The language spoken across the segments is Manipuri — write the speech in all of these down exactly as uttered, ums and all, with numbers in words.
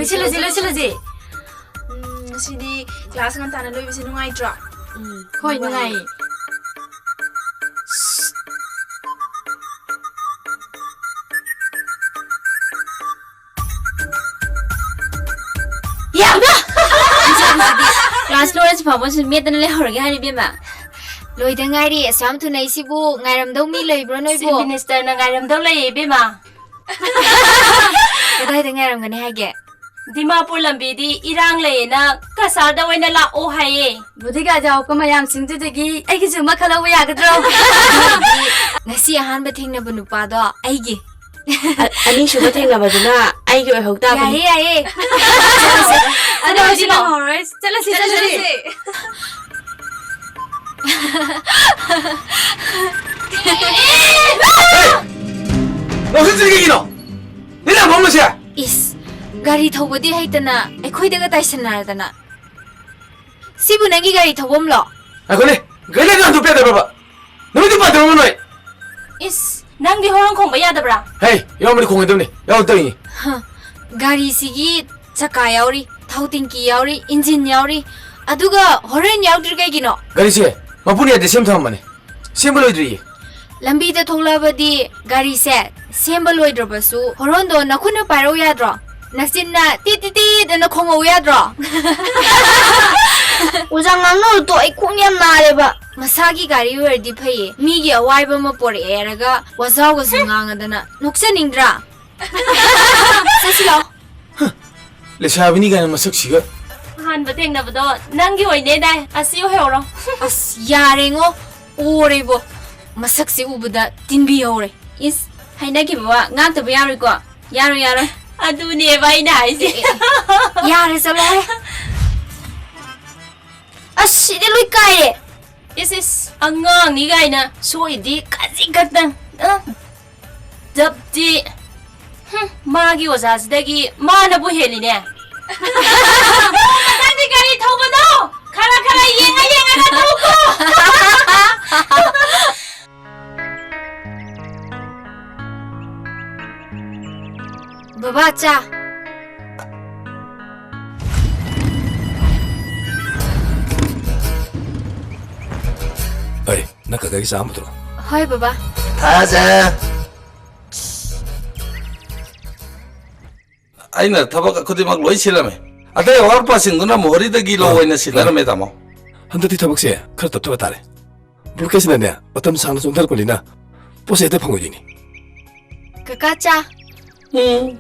ꯂꯣꯏꯁꯤꯜꯂꯁꯤ, ꯂꯣꯏꯁꯤꯜꯂꯁꯤ꯫ ꯎꯝ, ꯉꯁꯤꯗꯤ class ꯉꯟꯇꯥꯅ ꯂꯣꯏꯕꯁꯦ ꯅꯨꯡꯉꯥꯏꯇ꯭ꯔꯣ? ꯎꯝ, ꯍꯣꯏ, ꯅꯨꯡꯉꯥꯏꯌꯦ꯫ ꯌꯥꯝꯅ! ꯏꯆꯥꯅꯨꯄꯤꯗꯤ class ꯂꯣꯏꯔꯁꯤ ꯐꯥꯎꯕ ꯁꯨꯝ ꯃꯦꯠꯇꯅ ꯂꯩꯍꯧꯔꯒꯦ ꯍꯥꯏꯔꯤ, ꯏꯕꯦꯝꯃ꯫ ꯂꯣꯏꯗ ꯉꯥꯏꯔꯤ, ꯑꯁꯨꯛ ꯌꯥꯝ ꯊꯨꯅ ꯑꯩꯁꯤꯕꯨ ꯉꯥꯏꯔꯝꯗꯧ ꯃꯤ ꯂꯩꯕ꯭ꯔꯣ ꯅꯣꯏꯕꯨ? Chief Ministerꯅ ꯉꯥꯏꯔꯝꯗꯧ ꯂꯩꯌꯦ, ꯏꯕꯦꯝꯃ꯫ ꯀꯗꯥꯏꯗ ꯉꯥꯏꯔꯝꯒꯅꯤ ꯍꯥꯏꯒꯦ? ꯗꯤꯃꯥꯄꯨꯔ ꯂꯝꯕꯤꯗꯤ ꯏꯔꯥꯡ ꯂꯩꯌꯦꯅ ꯀꯁꯥꯔꯗ ꯑꯣꯏꯅ ꯂꯥꯛꯑꯣ ꯍꯥꯏꯌꯦ꯫ Bodyguard ꯌꯥꯎꯔꯛꯄ ꯃꯌꯥꯝꯁꯤꯡꯗꯨꯗꯒꯤ ꯑꯩꯒꯤꯁꯨ ꯑꯃ ꯈꯜꯍꯧꯕ ꯌꯥꯒꯗ꯭ꯔꯣ? ꯉꯁꯤ ꯑꯍꯥꯟꯕ ꯊꯦꯡꯅꯕ ꯅꯨꯄꯥꯗꯣ ꯑꯩꯒꯤ꯫ ꯑ-, ꯑꯅꯤꯁꯨꯕ ꯊꯦꯡꯅꯕꯗꯨꯅ ꯑꯩꯒꯤ ꯑꯣꯏꯍꯧ ꯇꯥꯕꯅꯤ꯫ ꯌꯥꯏꯌꯦ, ꯌꯥꯏꯌꯦ꯫ ꯑꯗꯣ ꯍꯧꯖꯤꯛ ꯆꯠꯂꯣ꯫ ꯉꯝꯃꯔꯣꯏ꯫ ꯆꯠꯂꯁꯤ, ꯆꯠꯂꯁꯤ꯫ ꯆꯠꯂꯁꯤ꯫ ꯉꯥꯎꯁꯤꯟꯅꯔꯤ ꯀꯩꯒꯤꯅꯣ? ꯅꯪ ꯂꯥꯛꯐꯝ ꯑꯃꯁꯦ? ꯏꯁ, ꯒꯥꯔꯤ ꯊꯧꯕꯗꯤ ꯍꯩꯇꯅ ꯑꯩꯈꯣꯏꯗꯒ ꯇꯥꯏꯁꯟꯅꯔꯗꯅ꯫ ꯁꯤꯕꯨ ꯅꯪꯒꯤ ꯒꯥꯔꯤ ꯊꯧꯐꯝꯂꯣ? ꯉꯥꯏꯈꯣꯅꯦ, ꯒꯥꯔꯤ ꯂꯩꯅ ꯍꯟꯗꯣꯛꯄ ꯌꯥꯗꯕ꯭ꯔꯕ? ꯅꯨꯃꯤꯠꯇꯨ ꯄꯥꯗ꯭ꯔꯕ ꯅꯣꯏ? ꯏꯁ, ꯅꯪꯗꯤ ꯍꯣꯔꯣꯟ ꯈꯣꯡꯕ ꯌꯥꯗꯕ꯭ꯔꯥ? ꯍꯩ, ꯌꯥꯎꯔꯝꯃꯗꯤ ꯈꯣꯡꯉꯣꯏꯗꯕꯅꯤ, ꯌꯥꯎꯔꯛꯇꯕꯩꯅꯤ꯫ ꯍ, ꯒꯥꯔꯤꯁꯤꯒꯤ ꯆꯀꯥ ꯌꯥꯎꯔꯤ, ꯊꯥꯎ ꯇꯦꯡꯀꯤ ꯌꯥꯎꯔꯤ, ꯏꯟꯖꯤꯟ ꯌꯥꯎꯔꯤ, ꯑꯗꯨꯒ ꯍꯣꯔꯦꯟ ꯌꯥꯎꯗ꯭ꯔꯤ ꯀꯩꯒꯤꯅꯣ? ꯒꯥꯔꯤꯁꯦ ꯃꯄꯨꯅ ꯌꯥꯗꯦ, ꯁꯦꯝ ꯊꯝꯃꯝꯕꯅꯦ꯫ ꯁꯦꯝꯕ ꯂꯣꯏꯗ꯭ꯔꯤꯌꯦ꯫ ꯂꯝꯕꯤꯗ ꯊꯣꯛꯂꯛꯑꯕꯗꯤ ꯒꯥꯔꯤꯁꯦ ꯁꯦꯝꯕ ꯂꯣꯏꯗ꯭ꯔꯕꯁꯨ ꯍꯣꯔꯣꯟꯗꯣ ꯅꯈꯨꯠꯅ ꯄꯥꯏꯔꯛꯎ ꯌꯥꯗ꯭ꯔꯣ? ꯅꯆꯤꯟꯅ ꯇꯤꯠ ꯇꯤꯠ ꯇꯤꯠ ꯑꯅ ꯈꯣꯡꯍꯧ ꯌꯥꯗ꯭ꯔꯣ? ꯑꯣꯖꯥ, ꯉꯥꯡꯅꯧꯗꯣ, ꯑꯩ ꯈꯣꯡ ꯌꯥꯝ ꯅꯥꯔꯦꯕ꯫ ꯃꯁꯥꯒꯤ ꯒꯥꯔꯤ ꯑꯣꯏꯔꯗꯤ ꯐꯩꯌꯦ, ꯃꯤꯒꯤ ꯑꯋꯥꯏꯕ ꯑꯃ ꯄꯣꯔꯛꯑꯦ ꯍꯥꯏꯔꯒ ꯋꯥꯖꯥꯎꯒꯁꯨ ꯉꯥꯡꯉꯗꯅ ꯅꯣꯛꯆꯅꯤꯡꯗ꯭ꯔꯥ? ꯆꯠꯁꯤ ꯂꯥꯛꯑꯣ꯫ ꯂꯩꯁꯥꯕꯤꯅꯤ ꯀꯥꯏꯅ ꯃꯁꯛꯁꯤꯒ꯫ ꯑꯍꯥꯟꯕ ꯊꯦꯡꯅꯕꯗꯣ ꯅꯪꯒꯤ ꯑꯣꯏꯅꯦ ꯗꯥꯏ, ꯑꯁꯤ ꯑꯣꯏꯍꯧꯔꯣ꯫ ꯑꯁ, ꯌꯥꯔꯦꯉꯣ, ꯑꯣꯔꯦꯕꯣ꯫ ꯃꯁꯛꯁꯦ ꯎꯕꯗ ꯇꯤꯟꯕꯤ ꯍꯧꯔꯦ꯫ ꯏꯁ, ꯍꯥꯏꯅꯈꯤꯕ ꯋꯥ ꯉꯥꯛꯇꯕ ꯌꯥꯔꯣꯏꯀꯣ? ꯌꯥꯔꯣꯏ, ꯌꯥꯔꯣꯏ꯫ ꯑꯗꯨꯅꯦꯕ ꯑꯩꯅ ꯍꯥꯏꯁꯦ꯫ ꯑꯦ, ꯑꯦ, ꯌꯥꯔꯦ, ꯆꯠꯂꯣꯍꯦ꯫ ꯑꯁ, ꯁꯤꯗꯤ ꯂꯣꯏ ꯀꯥꯏꯔꯦ꯫ ꯏꯁ, ꯏꯁ, ꯑꯉꯥꯡꯅꯤ ꯀꯥꯏꯅ ꯁꯣꯏꯗꯤ ꯈꯖꯤꯛ ꯈꯛꯇꯪ꯫ ꯑ, ꯖꯞꯇꯤ꯫ ꯍꯨꯝ, ꯃꯥꯒꯤ ꯑꯣꯖꯥꯁꯤꯗꯒꯤ ꯃꯥꯅꯕꯨ ꯍꯦꯜꯂꯤꯅꯦ꯫ ꯃꯊꯪꯗꯤ ꯒꯥꯔꯤ ꯊꯧꯕꯗꯣ ꯈꯔ ꯈꯔ ꯌꯦꯡꯉ ꯌꯦꯡꯉꯒ ꯊꯧꯀꯣ꯫ ꯕꯕꯥ, ꯆꯥ꯫ ꯀꯀꯥꯒꯤ ꯆꯥ ꯑꯃ ꯄꯨꯊꯣꯔꯛꯑꯣ꯫ ꯍꯣꯏ, ꯕꯕꯥ꯫ ꯊꯥꯖ꯫ ꯑꯩꯅ ꯊꯕꯛ ꯈꯨꯗꯤꯡꯃꯛ ꯂꯣꯏ ꯁꯤꯜꯂꯝꯃꯦ꯫ ꯑꯇꯩ ꯑꯋꯥꯠ ꯑꯄꯥꯁꯤꯡꯗꯨꯅ ꯃꯣꯍꯣꯔꯤꯗꯒꯤ ꯂꯧ ꯑꯣꯏꯅ ꯁꯤꯟꯅꯔꯝꯃꯦ, ꯇꯥꯃꯣ꯫ ꯍꯟꯗꯛꯇꯤ ꯊꯕꯛꯁꯦ ꯈꯔ ꯇꯞꯊꯕ ꯇꯥꯔꯦ꯫ ꯕ꯭ꯔꯣꯀꯦꯁꯅꯅꯦ ꯃꯇꯝ ꯁꯥꯡꯅ ꯆꯣꯟꯊꯔꯛꯄꯅꯤꯅ ꯄꯣꯠ ꯆꯩ ꯑꯇꯩ ꯐꯪꯉꯣꯏꯗꯣꯏꯅꯤ꯫ ꯀꯀꯥ ꯆꯥ꯫ ꯎꯝ꯫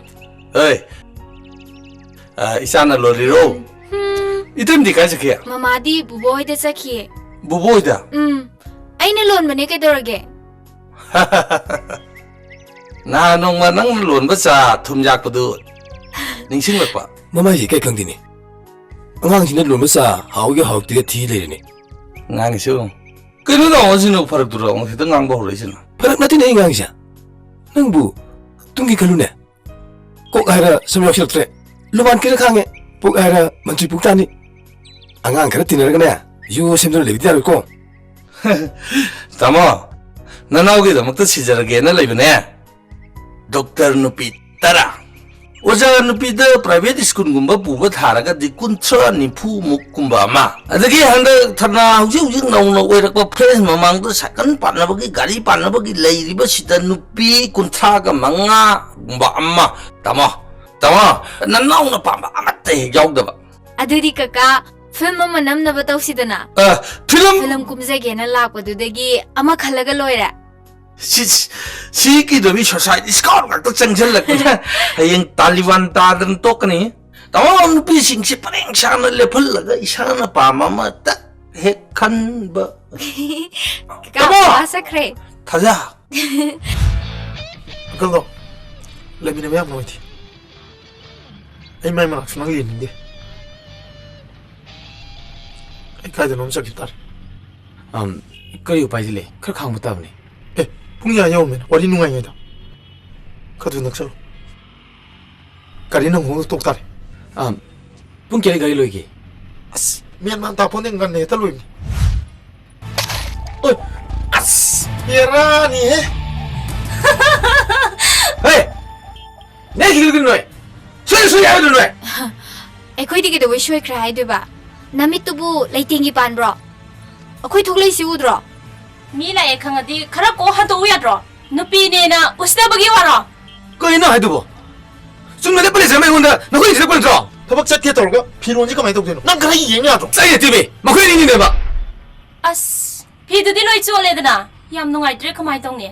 ꯍꯣꯏ꯫ ꯑ, ꯏꯆꯥꯅ ꯂꯣꯜꯂꯤꯔꯣ? ꯎꯝ꯫ ꯏꯇꯩꯃꯗꯤ ꯀꯥꯏ ꯆꯠꯈꯤ? ꯃꯃꯥꯗꯤ ꯕꯨꯕꯣ ꯍꯣꯏꯗ ꯆꯠꯈꯤꯌꯦ꯫ ꯕꯨꯕꯣ ꯍꯣꯏꯗ? ꯎꯝ꯫ ꯑꯩꯅ ꯂꯣꯟꯕꯅꯦ, ꯀꯩꯗꯧꯔꯒꯦ? ꯅꯍꯥꯟ ꯅꯣꯡꯃ ꯅꯪꯅ ꯂꯣꯟꯕ ꯆꯥ ꯊꯨꯝ ꯌꯥꯛꯄꯗꯨ ꯅꯤꯡꯁꯤꯡꯂꯛꯄ꯫ ꯃꯃꯥꯏꯁꯤ ꯀꯩ ꯈꯪꯗꯦꯅꯦ꯫ ꯑꯉꯥꯡꯁꯤꯅ ꯂꯣꯟꯕ ꯆꯥ ꯍꯥꯎꯒꯦ ꯍꯥꯎꯇꯦꯒ ꯊꯤ ꯂꯩꯔꯦꯅꯦ꯫ ꯉꯥꯡꯉꯤꯁꯤ ꯌꯦꯡꯉꯨ꯫ ꯀꯩꯅꯣ ꯇꯥꯃꯣꯁꯤꯅ ꯐꯔꯛꯇꯨꯔꯣ ꯍꯧꯖꯤꯛꯇ ꯉꯥꯡꯕ ꯍꯧꯔꯛꯏꯁꯤꯅ? ꯐꯔꯛ ꯅꯠꯇꯦꯅꯦ ꯑꯩ ꯉꯥꯡꯉꯤꯁꯦ꯫ ꯅꯪꯕꯨ ꯇꯨꯡꯒꯤ ꯈꯜꯂꯨꯅꯦ꯫ ꯀꯣꯛ ꯍꯥꯏꯔ ꯁꯝ ꯌꯥꯎꯁꯤꯜꯂꯛꯇ꯭ꯔꯦ꯫ ꯂꯨꯃꯥꯟ ꯀꯦꯔ ꯈꯥꯡꯉꯦ꯫ ꯄꯨꯛ ꯍꯥꯏꯔ ꯃꯟꯇ꯭ꯔꯤ ꯄꯨꯛ ꯇꯥꯅꯤ꯫ ꯑꯉꯥꯡ ꯈꯔ ꯇꯤꯟꯅꯔꯒꯅꯦ, ꯌꯨ ꯁꯦꯝꯗꯨꯅ ꯂꯩꯕꯗꯤ ꯌꯥꯔꯣꯏꯀꯣ꯫ ꯇꯥꯃꯣ, ꯅꯅꯥꯎꯒꯤꯗꯃꯛꯇ ꯁꯤꯖꯔꯒꯦꯅ ꯂꯩꯕꯅꯦ꯫ ꯗꯣꯛꯇꯔ ꯅꯨꯄꯤ ꯇꯔꯥ꯫ ꯑꯣꯖꯥ ꯅꯨꯄꯤꯗ private schoolꯒꯨꯝꯕ ꯄꯨꯕ ꯊꯥꯔꯒꯗꯤ ꯀꯨꯟꯊ꯭ꯔꯥ ꯅꯤꯐꯨ ꯃꯨꯛ ꯀꯨꯝꯕ ꯑꯃ꯫ ꯑꯗꯒꯤ ꯍꯟꯗꯛ ꯊꯔꯅꯥ ꯍꯧꯖꯤꯛ ꯍꯧꯖꯤꯛ ꯅꯧꯅ ꯑꯣꯏꯔꯛꯄ ꯐ꯭ꯔꯦꯟꯁ ꯃꯃꯥꯡꯗ ꯁꯥꯏꯀꯜ ꯄꯥꯟꯅꯕꯒꯤ, ꯒꯥꯔꯤ ꯄꯥꯟꯅꯕꯒꯤ ꯂꯩꯔꯤꯕꯁꯤꯗ ꯅꯨꯄꯤ ꯀꯨꯟꯊ꯭ꯔꯥꯒ ꯃꯉꯥꯒꯨꯝꯕ ꯑꯃ꯫ ꯇꯥꯃꯣ, ꯇꯥꯃꯣ, ꯅꯅꯥꯎꯅ ꯄꯥꯝꯕ ꯑꯃꯠꯇ ꯍꯦꯛ ꯌꯥꯎꯗꯕ꯫ ꯑꯗꯨꯗꯤ ꯀꯀꯥ, ꯐꯤꯂꯝ ꯑꯃ ꯅꯝꯅꯕ ꯇꯧꯁꯤꯗꯅ꯫ ꯑ, ꯐꯤꯂꯝ? ꯐꯤꯂꯝ ꯀꯨꯝꯖꯒꯦꯅ ꯂꯥꯛꯄꯗꯨꯗꯒꯤ ꯑꯃ ꯈꯜꯂꯒ ꯂꯣꯏꯔꯦ꯫ ꯁꯤ, ꯁꯤ ꯀꯤꯗꯕꯤ society scout ꯉꯥꯛꯇ ꯆꯪꯁꯤꯜꯂꯛꯄꯅ ꯍꯌꯦꯡ ꯇꯥꯂꯤꯕꯥꯟ ꯇꯥꯗꯅ ꯇꯣꯛꯀꯅꯤ꯫ ꯇꯥꯃꯣ, ꯅꯨꯄꯤꯁꯤꯡꯁꯤ ꯄꯔꯦꯡ ꯁꯥꯅ ꯂꯦꯞꯍꯜꯂꯒ ꯏꯁꯥꯅ ꯄꯥꯝꯕ ꯑꯃ ꯇꯛ ꯍꯦꯛ ꯈꯟꯕ꯫ ꯀꯀꯥ, ꯇꯥꯃꯣ! ꯕꯕꯥ ꯆꯠꯈ꯭ꯔꯦ꯫ ꯊꯥꯖ꯫ ꯑꯪꯀꯜꯗꯣ ꯂꯩꯃꯤꯟꯅꯕ ꯌꯥꯝ ꯅꯨꯡꯉꯥꯏꯇꯦ꯫ ꯑꯩ ꯃꯥꯏ ꯃꯅꯥꯛ ꯁꯨꯡꯂꯥꯡ ꯌꯦꯡꯅꯤꯡꯗꯦ꯫ ꯑꯩ ꯀꯥꯏꯗꯅꯣꯝ ꯆꯠꯈꯤꯕ ꯇꯥꯔꯦ꯫ ꯑꯝ, ꯀꯔꯤ ꯎꯄꯥꯏꯗꯤ ꯂꯩ? ꯈꯔ ꯈꯥꯡꯕ ꯇꯥꯕꯅꯤ꯫ ꯑꯦ, ꯄꯨꯡ ꯀꯌꯥ ꯌꯧꯔꯝꯃꯦꯅ? ꯋꯥꯔꯤ ꯅꯨꯡꯉꯥꯏꯉꯩꯗ꯫ ꯈꯔ ꯊꯨꯅ ꯅꯛꯁꯜꯂꯣ꯫ ꯒꯥꯔꯤ ꯅꯪꯍꯧꯅ ꯇꯣꯛ ꯇꯥꯔꯦ꯫ ꯑꯝ, ꯄꯨꯡ ꯀꯌꯥꯗ ꯒꯥꯔꯤ ꯂꯣꯏꯒꯦ? ꯑꯁ, ꯃꯦꯟ ꯃꯥꯟ ꯇꯥꯄꯣꯟꯗꯦ, ꯉꯟꯅ ꯍꯦꯛꯇ ꯂꯣꯏꯕꯅꯤ꯫ ꯑꯣꯏ, ꯑꯁ, ꯕꯦꯔꯥꯅꯤꯍꯦ꯫ ꯍꯦ! ꯅꯦꯛꯈꯤꯗꯣꯏꯅꯣ ꯅꯣꯏ? ꯁꯣꯏ, ꯁꯣꯏ ꯍꯥꯏꯕꯗꯣ ꯅꯣꯏ? ꯑꯩꯈꯣꯏꯗꯤ ꯀꯩꯗꯧꯕꯩ ꯁꯣꯏꯈ꯭ꯔꯦ ꯍꯥꯏꯗꯣꯏꯕ? ꯅꯃꯤꯠꯇꯨꯕꯨ ꯂꯩꯇꯦꯡꯒꯤ ꯄꯥꯟꯕ꯭ꯔꯣ? ꯑꯩꯈꯣꯏ ꯊꯣꯛꯂꯛꯏꯁꯤ ꯎꯗ꯭ꯔꯣ? ꯃꯤ ꯂꯥꯛꯑꯦ ꯈꯪꯉꯗꯤ ꯈꯔ ꯀꯣꯛ ꯍꯟꯗꯣꯛꯎ ꯌꯥꯗ꯭ꯔꯣ? ꯅꯨꯄꯤꯅꯦꯅ ꯎꯁꯤꯠꯇꯕꯒꯤ ꯋꯥꯔꯣ? ꯀꯩꯅꯣ ꯍꯥꯏꯗꯨꯕꯣ? ꯆꯨꯝꯅ ꯂꯦꯞꯄ ꯂꯩꯖꯔꯝꯃ ꯑꯩꯉꯣꯟꯗ ꯅꯈꯣꯏ ꯏꯟꯁꯤꯜꯂꯛꯄ ꯅꯠꯇ꯭ꯔꯣ? ꯊꯕꯛ ꯆꯠꯀꯦ ꯇꯧꯔꯒ ꯐꯤꯔꯣꯟꯁꯤ ꯀꯃꯥꯏꯅ ꯇꯧꯗꯣꯏꯅꯣ? ꯅꯪ ꯈꯔ ꯌꯦꯡ ꯌꯥꯗ꯭ꯔꯣ? ꯑꯩ ꯅꯠꯇꯦꯃꯤ, ꯃꯈꯣꯏ ꯑꯅꯤꯅꯦꯕ꯫ ꯑꯁ, ꯐꯤꯗꯨꯗꯤ ꯂꯣꯏ ꯆꯣꯠꯂꯦꯗꯅ꯫ ꯌꯥꯝ ꯅꯨꯡꯉꯥꯏꯇ꯭ꯔꯦ, ꯀꯃꯥꯏꯅ ꯇꯧꯅꯤ?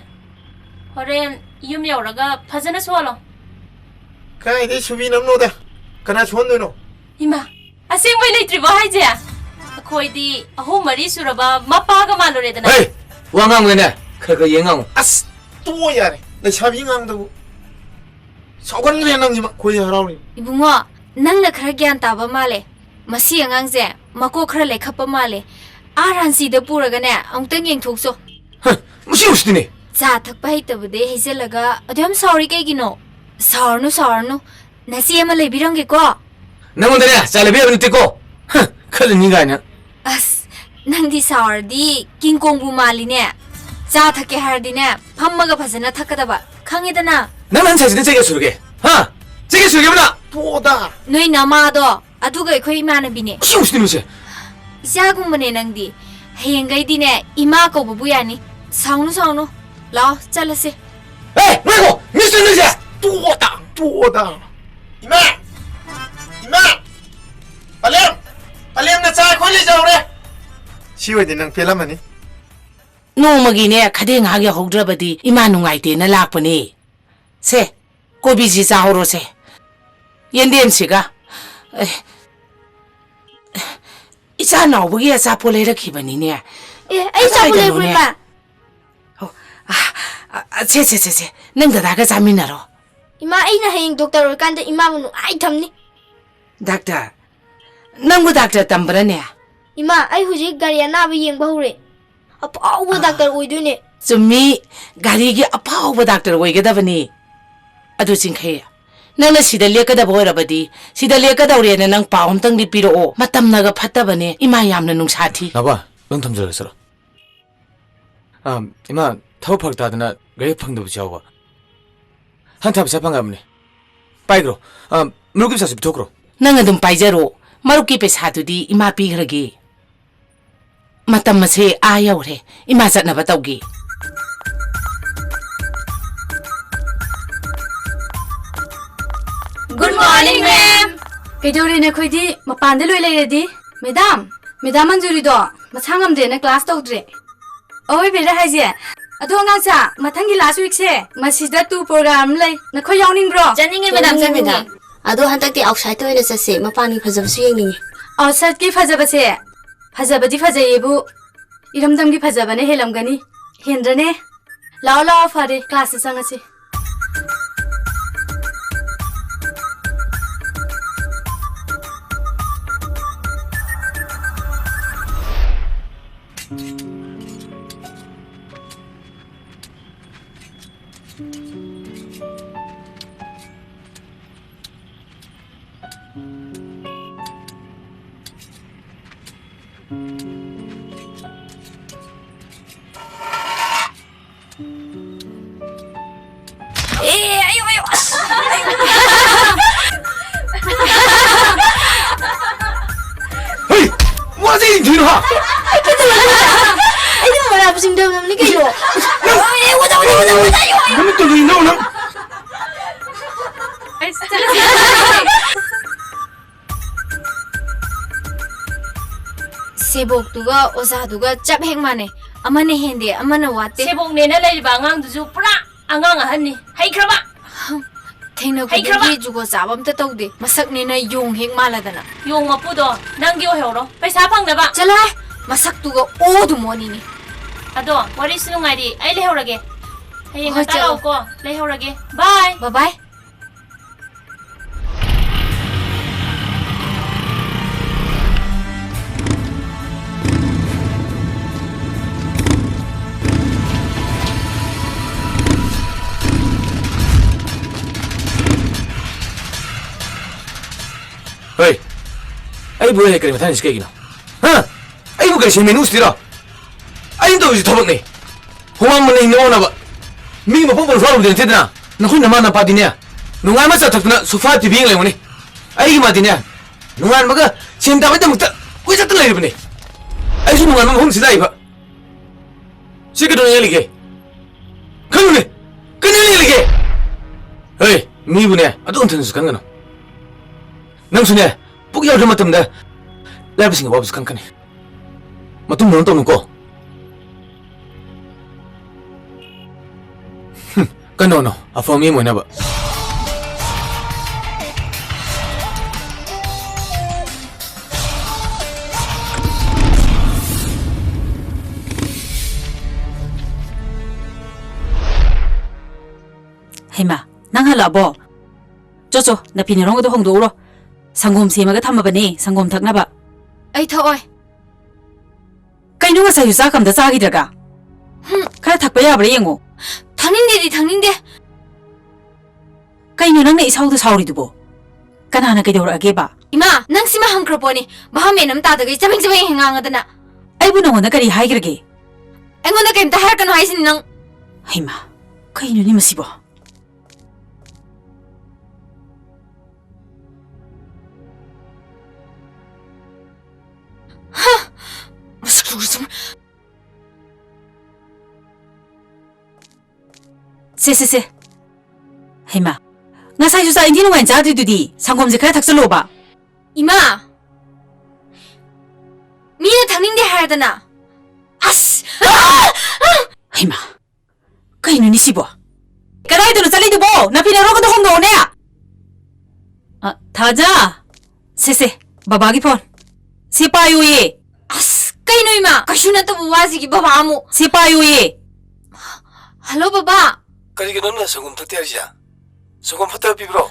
ꯍꯣꯔꯦꯟ ꯌꯨꯝ ꯌꯧꯔꯒ ꯐꯖꯅ ꯁꯨꯍꯜꯂꯣ꯫ ꯀꯥꯏꯗꯩ ꯁꯨꯕꯤꯅꯕꯅꯣꯗ? ꯀꯅꯥ ꯁꯨꯍꯟꯗꯣꯏꯅꯣ? ꯏꯃꯥ, ꯑꯁꯦꯡꯕꯩ ꯂꯩꯇ꯭ꯔꯤꯕꯣ ꯍꯥꯏꯁꯦ? ꯑꯩꯈꯣꯏꯗꯤ ꯑꯍꯨꯝ ꯃꯔꯤ ꯁꯨꯔꯕ ꯃꯄꯥꯒ ꯃꯥꯜꯂꯨꯔꯦꯗꯅ꯫ ꯍꯩ! ꯋꯥ ꯉꯥꯡꯕꯗꯅꯦ ꯈꯔ ꯈꯔ ꯌꯦꯡ ꯉꯥꯡꯉꯨ꯫ ꯑꯁ! ꯇꯣꯛꯑꯣ ꯌꯥꯔꯦ꯫ ꯂꯩꯁꯥꯕꯤ ꯉꯥꯡꯗꯕꯨ꯫ ꯁꯥꯎꯒꯟꯈ꯭ꯔꯦ ꯅꯪꯁꯤꯃ꯫ ꯑꯩꯈꯣꯏ ꯍꯔꯥꯎꯔꯤ꯫ ꯏꯕꯨꯡꯉꯣ, ꯅꯪꯅ ꯈꯔ ꯒ꯭ꯌꯥꯟ ꯇꯥꯕ ꯃꯥꯜꯂꯦ꯫ ꯃꯁꯤ ꯑꯉꯥꯡꯁꯦ ꯃꯀꯣꯛ ꯈꯔ ꯂꯩꯈꯠꯄ ꯃꯥꯜꯂꯦ꯫ ꯑꯥ ꯔꯥꯟꯆꯤꯗ ꯄꯨꯔꯒꯅꯦ ꯑꯃꯨꯛꯇꯪ ꯌꯦꯡꯊꯣꯛꯆꯣ꯫ ꯍ, ꯃꯁꯤ ꯎꯁꯤꯇꯤꯅꯦ꯫ ꯆꯥ ꯊꯛꯄ ꯍꯩꯇꯕꯗꯩ ꯍꯩꯖꯤꯜꯂꯒ ꯑꯗꯨ ꯌꯥꯝ ꯁꯥꯎꯔꯤ ꯀꯩꯒꯤꯅꯣ? ꯁꯥꯎꯔꯅꯨ, ꯁꯥꯎꯔꯅꯨ꯫ ꯅꯆꯦ ꯑꯃ ꯂꯩꯕꯤꯔꯝꯒꯦꯀꯣ꯫ ꯅꯪꯉꯣꯟꯗꯅꯦ ꯆꯥ ꯂꯩꯕ ꯌꯥꯕ ꯅꯠꯇꯦꯀꯣ꯫ ꯍ, ꯈꯜꯂꯅꯤ ꯀꯥꯏꯅ꯫ ꯑꯁ, ꯅꯪꯗꯤ ꯁꯥꯎꯔꯗꯤ ꯀꯤꯡ ꯀꯣꯡꯕꯨ ꯃꯥꯜꯂꯤꯅꯦ꯫ ꯆꯥ ꯊꯛꯀꯦ ꯍꯥꯏꯔꯗꯤꯅꯦ ꯐꯝꯃꯒ ꯐꯖꯅ ꯊꯛꯀꯗꯕ, ꯈꯪꯉꯦꯗꯅ? ꯅꯪ ꯅꯪ ꯁꯥꯏꯁꯤꯅ ꯆꯩ ꯀꯌꯥ ꯁꯨꯔꯒꯦ? ꯍꯥ? ꯆꯩ ꯀꯌꯥ ꯁꯨꯔꯒꯦꯕ ꯅꯪ? ꯇꯣꯛꯑꯣꯗ꯫ ꯅꯣꯏ ꯅꯃꯥꯗꯣ ꯑꯗꯨꯒ ꯑꯩꯈꯣꯏ ꯏꯃꯥꯟꯅꯕꯤꯅꯦ꯫ ꯁꯤ ꯎꯁꯤꯇꯤꯅꯨꯁꯦ꯫ ꯏꯆꯥꯒꯨꯝꯕꯅꯦ ꯅꯪꯗꯤ꯫ ꯍꯌꯦꯡꯈꯩꯗꯤꯅꯦ ꯏꯃꯥ ꯀꯧꯕꯕꯨ ꯌꯥꯅꯤ꯫ ꯁꯥꯎꯅꯨ, ꯁꯥꯎꯅꯨ꯫ ꯂꯥꯛꯑꯣ, ꯆꯠꯂꯁꯦ꯫ ꯑꯦ, ꯉꯥꯏꯈꯣ! ꯃꯤꯁꯇꯔ ꯅꯣꯏꯁꯦ! ꯇꯣꯛꯑꯣꯗ! ꯇꯣꯛꯑꯣꯗ! ꯏꯃꯥ! ꯏꯃꯥ! ꯄꯂꯦꯝ! ꯄꯂꯦꯝ ꯅꯆꯥ ꯑꯩꯈꯣꯏ ꯂꯩꯖꯍꯧꯔꯦ! ꯁꯤ ꯑꯣꯏꯗꯤ ꯅꯪ ꯄꯦꯜꯂꯝꯃꯅꯤ꯫ ꯅꯣꯡꯃꯒꯤꯅꯦ ꯈꯗꯦꯡ ꯉꯥꯏꯍꯥꯛ ꯌꯧꯍꯧꯗ꯭ꯔꯕꯗꯤ ꯏꯃꯥ ꯅꯨꯡꯉꯥꯏꯇꯦꯅ ꯂꯥꯛꯄꯅꯦ꯫ ꯁꯦ, ꯀꯣꯕꯤꯁꯤ ꯆꯥꯍꯧꯔꯣꯁꯦ꯫ ꯌꯦꯟꯗꯦꯝꯁꯤꯒ꯫ ꯑꯦ, ꯏꯆꯥ ꯅꯥꯎꯕꯒꯤ ꯑꯆꯥꯄꯣꯠ ꯂꯩꯔꯛꯈꯤꯕꯅꯤꯅꯦ꯫ ꯑꯦ, ꯑꯩ ꯑꯆꯥꯄꯣꯠ ꯂꯩꯕ꯭ꯔꯣ, ꯀꯩꯅꯣꯅꯦ? ꯏꯃꯥ? ꯑꯣ, ꯑ, ꯑ, ꯁꯦ, ꯁꯦ, ꯁꯦ, ꯁꯦ꯫ ꯅꯪ ꯗꯗꯥꯒ ꯆꯥꯃꯤꯟꯅꯔꯣ꯫ ꯏꯃꯥ, ꯑꯩꯅ ꯍꯌꯦꯡ ꯗꯣꯛꯇꯔ ꯑꯣꯏꯔꯀꯥꯟꯗ ꯏꯃꯥꯕꯨ ꯅꯨꯡꯉꯥꯏ ꯊꯝꯅꯤ꯫ ꯗꯥꯛꯇꯔ? ꯅꯪꯕꯨ ꯗꯥꯛꯇꯔ ꯇꯝꯕ꯭ꯔꯅꯦ? ꯏꯃꯥ, ꯑꯩ ꯍꯧꯖꯤꯛ ꯒꯥꯔꯤ ꯑꯅꯥꯕ ꯌꯦꯡꯕ ꯍꯧꯔꯦ꯫ ꯑꯐꯥꯎꯕ ꯗꯥꯛꯇꯔ ꯑꯣꯏꯗꯣꯏꯅꯦ꯫ ꯆꯨꯝꯃꯤ, ꯒꯥꯔꯤꯒꯤ ꯑꯐꯥꯎꯕ ꯗꯥꯛꯇꯔ ꯑꯣꯏꯒꯗꯕꯅꯤ꯫ ꯑꯗꯨ ꯆꯤꯡꯈꯩ, ꯅꯪꯅ ꯁꯤꯗ ꯂꯦꯛꯀꯗꯕ ꯑꯣꯏꯔꯕꯗꯤ, ꯁꯤꯗ ꯂꯦꯛꯀꯗꯧꯔꯦꯅ ꯅꯪ ꯄꯥꯎ ꯑꯝꯇꯪꯗꯤ ꯄꯤꯔꯛꯑꯣ꯫ ꯃꯇꯝꯅꯒ ꯐꯠꯇꯕꯅꯦ, ꯏꯃꯥ ꯌꯥꯝꯅ ꯅꯨꯡꯁꯥ ꯊꯤ꯫ ꯅꯕ, ꯅꯪ ꯊꯝꯖꯔꯒꯦ ꯆꯠꯂꯣ꯫ ꯑꯥ, ꯏꯃꯥ, ꯊꯕꯛ ꯐꯔꯛ ꯇꯥꯗꯅ ꯒꯥꯔꯤ ꯐꯪꯗꯕꯁꯨ ꯌꯥꯎꯕ꯫ ꯍꯟꯊ ꯄꯩꯁꯥ ꯐꯪꯉꯕꯅꯦ꯫ ꯄꯥꯏꯈ꯭ꯔꯣ꯫ ꯑꯥ, ꯃꯔꯨꯞꯀꯤ ꯄꯩꯁꯥꯁꯨ ꯄꯤꯊꯣꯛꯈ꯭ꯔꯣ꯫ ꯅꯪ ꯑꯗꯨꯝ ꯄꯥꯏꯖꯔꯣ, ꯃꯔꯨꯞꯀꯤ ꯄꯩꯁꯥꯗꯨꯗꯤ ꯏꯃꯥ ꯄꯤꯈ꯭ꯔꯒꯦ꯫ ꯃꯇꯝ ꯑꯁꯦ ꯑꯥ ꯌꯧꯔꯦ꯫ ꯏꯃꯥ ꯆꯠꯅꯕ ꯇꯧꯒꯦ꯫ Good morning, ma'am. ꯀꯩꯗꯧꯔꯦ ꯅꯈꯣꯏꯗꯤ? ꯃꯄꯥꯟꯗ ꯂꯣꯏ ꯂꯩꯔꯗꯤ? Madam, Madam ꯃꯟꯖꯨꯔꯤꯗꯣ ꯃꯁꯥ ꯉꯝꯗ꯭ꯔꯦꯅ class ꯇꯧꯗ꯭ꯔꯦ꯫ ꯑꯋꯣꯏꯕꯩꯔ ꯍꯥꯏꯁꯦ? ꯑꯗꯣ ꯑꯉꯥꯡꯁꯥ, ꯃꯊꯪꯒꯤ last weekꯁꯦ ꯃꯁꯤꯗ tour program ꯑꯃ ꯂꯩ꯫ ꯅꯈꯣꯏ ꯌꯥꯎꯅꯤꯡꯕ꯭ꯔꯣ? ꯆꯠꯅꯤꯡꯉꯦ, madam, ꯌꯥꯎꯅꯤꯡꯉꯦ, ꯆꯠꯅꯤꯡꯉꯦ꯫ Madam꯫ ꯑꯗꯣ ꯍꯟꯗꯛꯇꯤ outsideꯇ ꯑꯣꯏꯅ ꯆꯠꯁꯦ, ꯃꯄꯥꯟꯒꯤ ꯐꯖꯕꯁꯨ ꯌꯦꯡꯅꯤꯡꯉꯦ꯫ Outsideꯀꯤ ꯐꯖꯕꯁꯦ ꯐꯖꯕꯗꯤ ꯐꯖꯩꯌꯦꯕꯨ, ꯏꯔꯝꯗꯝꯒꯤ ꯐꯖꯕꯅ ꯍꯦꯜꯂꯝꯒꯅꯤ꯫ ꯍꯦꯟꯗ꯭ꯔꯅꯦ? ꯂꯥꯛꯑꯣ, ꯂꯥꯛꯑꯣ, ꯐꯔꯦ, classꯇ ꯆꯪꯉꯁꯤ꯫ ꯑꯦ, ꯑꯌꯣ, ꯑꯌꯣ, ꯑꯁ, ꯑꯌꯣ꯫ ꯍꯩ! ꯋꯥꯁꯤ ꯌꯦꯡꯊꯤꯅꯨ, ꯍꯥ? ꯑꯩ ꯀꯩꯗꯧꯔꯒꯦ? ꯑꯩꯗꯤ ꯃꯃꯥꯟꯅꯕꯁꯤꯡꯗ ꯍꯪꯉꯝꯅꯤ ꯀꯩꯅꯣ꯫ ꯅꯪ ꯑꯦ, ꯑꯣꯖꯥ, ꯑꯣꯖꯥ, ꯑꯣꯖꯥ, ꯑꯣꯖꯥ, ꯑꯌꯣ, ꯑꯌꯣ꯫ ꯅꯃꯤꯠꯇꯨ ꯂꯨꯏꯅꯧ ꯅꯪ꯫ ꯑꯩ ꯆꯠꯂꯁꯤ꯫ ꯁꯦꯕꯣꯛꯇꯨꯒ ꯑꯣꯖꯥꯗꯨꯒ ꯆꯞ ꯍꯦꯛ ꯃꯥꯟꯅꯩ꯫ ꯑꯃꯅ ꯍꯦꯟꯗꯦ, ꯑꯃꯅ ꯋꯥꯠꯇꯦ꯫ ꯁꯦꯕꯣꯛꯅꯦꯅ ꯂꯩꯔꯤꯕ ꯑꯉꯥꯡꯗꯨꯁꯨ ꯄꯨꯔꯥ ꯑꯉꯥꯡ ꯑꯍꯟꯅꯤ꯫ ꯍꯩꯈ꯭ꯔꯕ? ꯊꯦꯡꯅ ꯍꯩꯈ꯭ꯔꯕ? ꯈꯨꯗꯤꯡꯒꯤ ꯖꯨꯒꯣꯠ ꯆꯥꯕ ꯑꯝꯇ ꯇꯧꯗꯦ꯫ ꯃꯁꯛꯅꯦꯅ ꯌꯣꯡ ꯍꯦꯛ ꯃꯥꯜꯂꯗꯅ꯫ ꯌꯣꯡ ꯃꯄꯨꯗꯣ ꯅꯪꯒꯤ ꯑꯣꯏꯍꯧꯔꯣ꯫ ꯄꯩꯁꯥ ꯐꯪꯅꯕ꯫ ꯆꯠꯂꯣꯍꯦ! ꯃꯁꯛꯇꯨꯒ ꯑꯣꯗꯨ ꯃꯣꯅꯤꯅꯦ꯫ ꯑꯗꯣ ꯋꯥꯔꯤꯁꯨ ꯅꯨꯡꯉꯥꯏꯔꯤ꯫ ꯑꯩ ꯂꯩꯍꯧꯔꯒꯦ꯫ ꯍꯌꯦꯡ ꯍꯣꯏ, ꯉꯟꯇꯥ ꯆꯠꯂꯣ꯫ ꯂꯥꯛꯑꯣꯀꯣ꯫ ꯂꯩꯍꯧꯔꯒꯦ꯫ Bye꯫ Bye bye꯫ ꯍꯣꯏ, ꯑꯩꯕꯨ ꯍꯦꯛ ꯀꯔꯤ ꯃꯊꯥꯡꯁꯤ ꯀꯩꯒꯤꯅꯣ? ꯍꯥ? ꯑꯩꯕꯨ ꯀꯔꯤ ꯁꯦꯟꯃꯦꯟ ꯎꯁꯤꯇꯤꯔꯣ? ꯑꯩꯅ ꯇꯧꯔꯤꯁꯤ ꯊꯕꯛꯅꯦ꯫ ꯍꯨꯃꯥꯡ ꯃꯅꯩ ꯅꯣꯛꯅꯕ꯫ ꯃꯤ ꯃꯄꯨꯡ ꯐꯥꯅ ꯐꯥꯔꯨꯕꯗꯤ ꯅꯠꯇꯦꯗꯅ꯫ ꯅꯈꯣꯏ ꯅꯃꯥ ꯅꯄꯥꯗꯤꯅꯦ, ꯅꯨꯡꯉꯥꯏ ꯑꯃ ꯆꯥꯊꯛꯇꯅ sofa T V ꯌꯦꯡ ꯂꯩꯕꯅꯤ꯫ ꯑꯩꯒꯤ ꯃꯥꯗꯤꯅꯦ, ꯅꯣꯡꯉꯥꯟꯕꯒ ꯁꯦꯟ ꯇꯥꯟꯕꯒꯤꯗꯃꯛꯇ ꯀꯣꯏꯆꯠꯇ ꯂꯩꯔꯤꯕꯅꯤ꯫ ꯑꯩꯁꯨ ꯅꯣꯡꯉꯥꯟꯕ ꯃꯐꯝꯁꯤꯗ ꯂꯥꯛꯏꯕ꯫ ꯁꯤ ꯀꯩꯗꯧꯅ ꯌꯦꯜꯂꯤꯒꯦ? ꯈꯜꯂꯨꯅꯦ꯫ ꯀꯩꯅꯣ ꯌꯦꯜꯂꯤꯒꯦ? ꯍꯣꯏ, ꯃꯤꯕꯨꯅꯦ ꯑꯗꯨ ꯑꯝꯊꯅꯁꯨ ꯈꯟꯒꯅꯨ꯫ ꯅꯪꯁꯨꯅꯦ, ꯄꯨꯛ ꯌꯥꯎꯗ꯭ꯔ ꯃꯇꯝꯗ ꯂꯥꯏꯕꯁꯤꯡꯒꯤ ꯑꯋꯥꯕꯁꯨ ꯈꯪꯒꯅꯤ꯫ ꯃꯇꯨꯡꯗ ꯇꯧꯅꯨꯀꯣ꯫ ꯀꯩꯅꯣꯅꯣ ꯑꯐꯕ ꯃꯤ ꯑꯃ ꯑꯣꯏꯅꯕ꯫ ꯍꯩꯃꯥ, ꯅꯪ ꯍꯜꯂꯛꯑꯕꯣ? ꯆꯣ ꯆꯣ, ꯅꯐꯤ ꯅꯔꯣꯡꯒꯗꯣ ꯍꯣꯡꯗꯣꯛꯎꯔꯣ꯫ ꯁꯪꯒꯣꯝ ꯁꯦꯝꯃꯒ ꯊꯝꯃꯕꯅꯦ, ꯁꯪꯒꯣꯝ ꯊꯛꯅꯕ꯫ ꯑꯩ ꯊꯛꯑꯣꯏ꯫ ꯀꯩꯅꯣ, ꯉꯁꯥꯏꯁꯨ ꯆꯥꯛ ꯑꯝꯇ ꯆꯥꯈꯤꯗ꯭ꯔꯒ? ꯍꯨꯝ꯫ ꯈꯔ ꯊꯛꯄ ꯌꯥꯕ꯭ꯔꯥ ꯌꯦꯡꯉꯣ꯫ ꯊꯛꯅꯤꯡꯗꯦꯗꯤ ꯊꯛꯅꯤꯡꯗꯦ꯫ ꯀꯩꯅꯣ ꯅꯪꯅ ꯏꯁꯧꯗ ꯁꯥꯎꯔꯤꯗꯨꯕꯣ? ꯀꯅꯥꯅ ꯀꯩꯗꯧꯔꯛꯑꯒꯦꯕ? ꯏꯃꯥ, ꯅꯪ ꯁꯤꯃ ꯍꯪꯈ꯭ꯔ ꯄꯣꯠꯅꯤ꯫ ꯚꯥꯞ ꯃꯦꯟ ꯑꯃ ꯇꯥꯗꯒꯩ ꯆꯕꯦꯡ ꯆꯕꯦꯡ ꯍꯦꯛ ꯉꯥꯡꯉꯗꯅ꯫ ꯑꯩꯕꯨ ꯅꯉꯣꯟꯗ ꯀꯔꯤ ꯍꯥꯏꯈ꯭ꯔꯒꯦ? ꯑꯩꯉꯣꯟꯗ ꯀꯩꯝꯇ ꯍꯥꯏꯔꯛꯀꯅꯨ ꯍꯥꯏꯁꯤꯅꯤ ꯅꯪ꯫ ꯍꯩꯃꯥ, ꯀꯩꯅꯣꯅꯦ ꯃꯁꯤꯕꯣ? ꯍ! ꯃꯁꯛꯇꯨꯒ ꯁꯨꯝ꯫ ꯁꯦ, ꯁꯦ, ꯁꯦ꯫ ꯍꯩꯃꯥ, ꯉꯁꯥꯏꯁꯨ ꯆꯥꯛ ꯏꯟꯊꯤ ꯅꯨꯡꯉꯥꯏꯅ ꯆꯥꯗ꯭ꯔꯤꯗꯨꯗꯤ? ꯁꯪꯒꯣꯝꯁꯦ ꯈꯔ ꯊꯛꯆꯜꯂꯣꯕ꯫ ꯏꯃꯥ! ꯃꯤꯅ ꯊꯛꯅꯤꯡꯗꯦ ꯍꯥꯏꯔꯗꯅ꯫ ꯑꯁ! ꯍꯩꯃꯥ, ꯀꯩꯅꯣꯅꯦ ꯁꯤꯕꯣ? ꯀꯗꯥꯏꯗꯅꯣ ꯆꯠꯂꯤꯗꯨꯕꯣ? ꯅꯐꯤ ꯅꯔꯣꯒꯗꯣ ꯍꯣꯡꯗꯣꯛꯑꯣꯅꯦ꯫ ꯑ, ꯊꯥꯖ꯫ ꯁꯦ, ꯁꯦ, ꯕꯕꯥꯒꯤ ꯐꯣꯟ꯫ ꯁꯦ ꯄꯥꯏꯌꯨꯌꯦ꯫ ꯑꯁ, ꯀꯩꯅꯣ ꯏꯃꯥ? ꯀꯩꯁꯨ ꯅꯠꯇꯕ ꯋꯥꯁꯤꯒꯤ ꯕꯕꯥ ꯑꯃꯨꯛ꯫ ꯁꯦ ꯄꯥꯏꯌꯨꯌꯦ꯫ ꯍꯜꯂꯣ, ꯕꯕꯥ꯫ ꯀꯔꯤꯒꯤꯅꯣ ꯅꯪꯅ ꯁꯪꯒꯣꯝ ꯊꯛꯇꯦ ꯍꯥꯏꯔꯤꯁꯦ? ꯁꯪꯒꯣꯝ ꯐꯠꯇꯕ ꯄꯤꯕ꯭ꯔꯣ?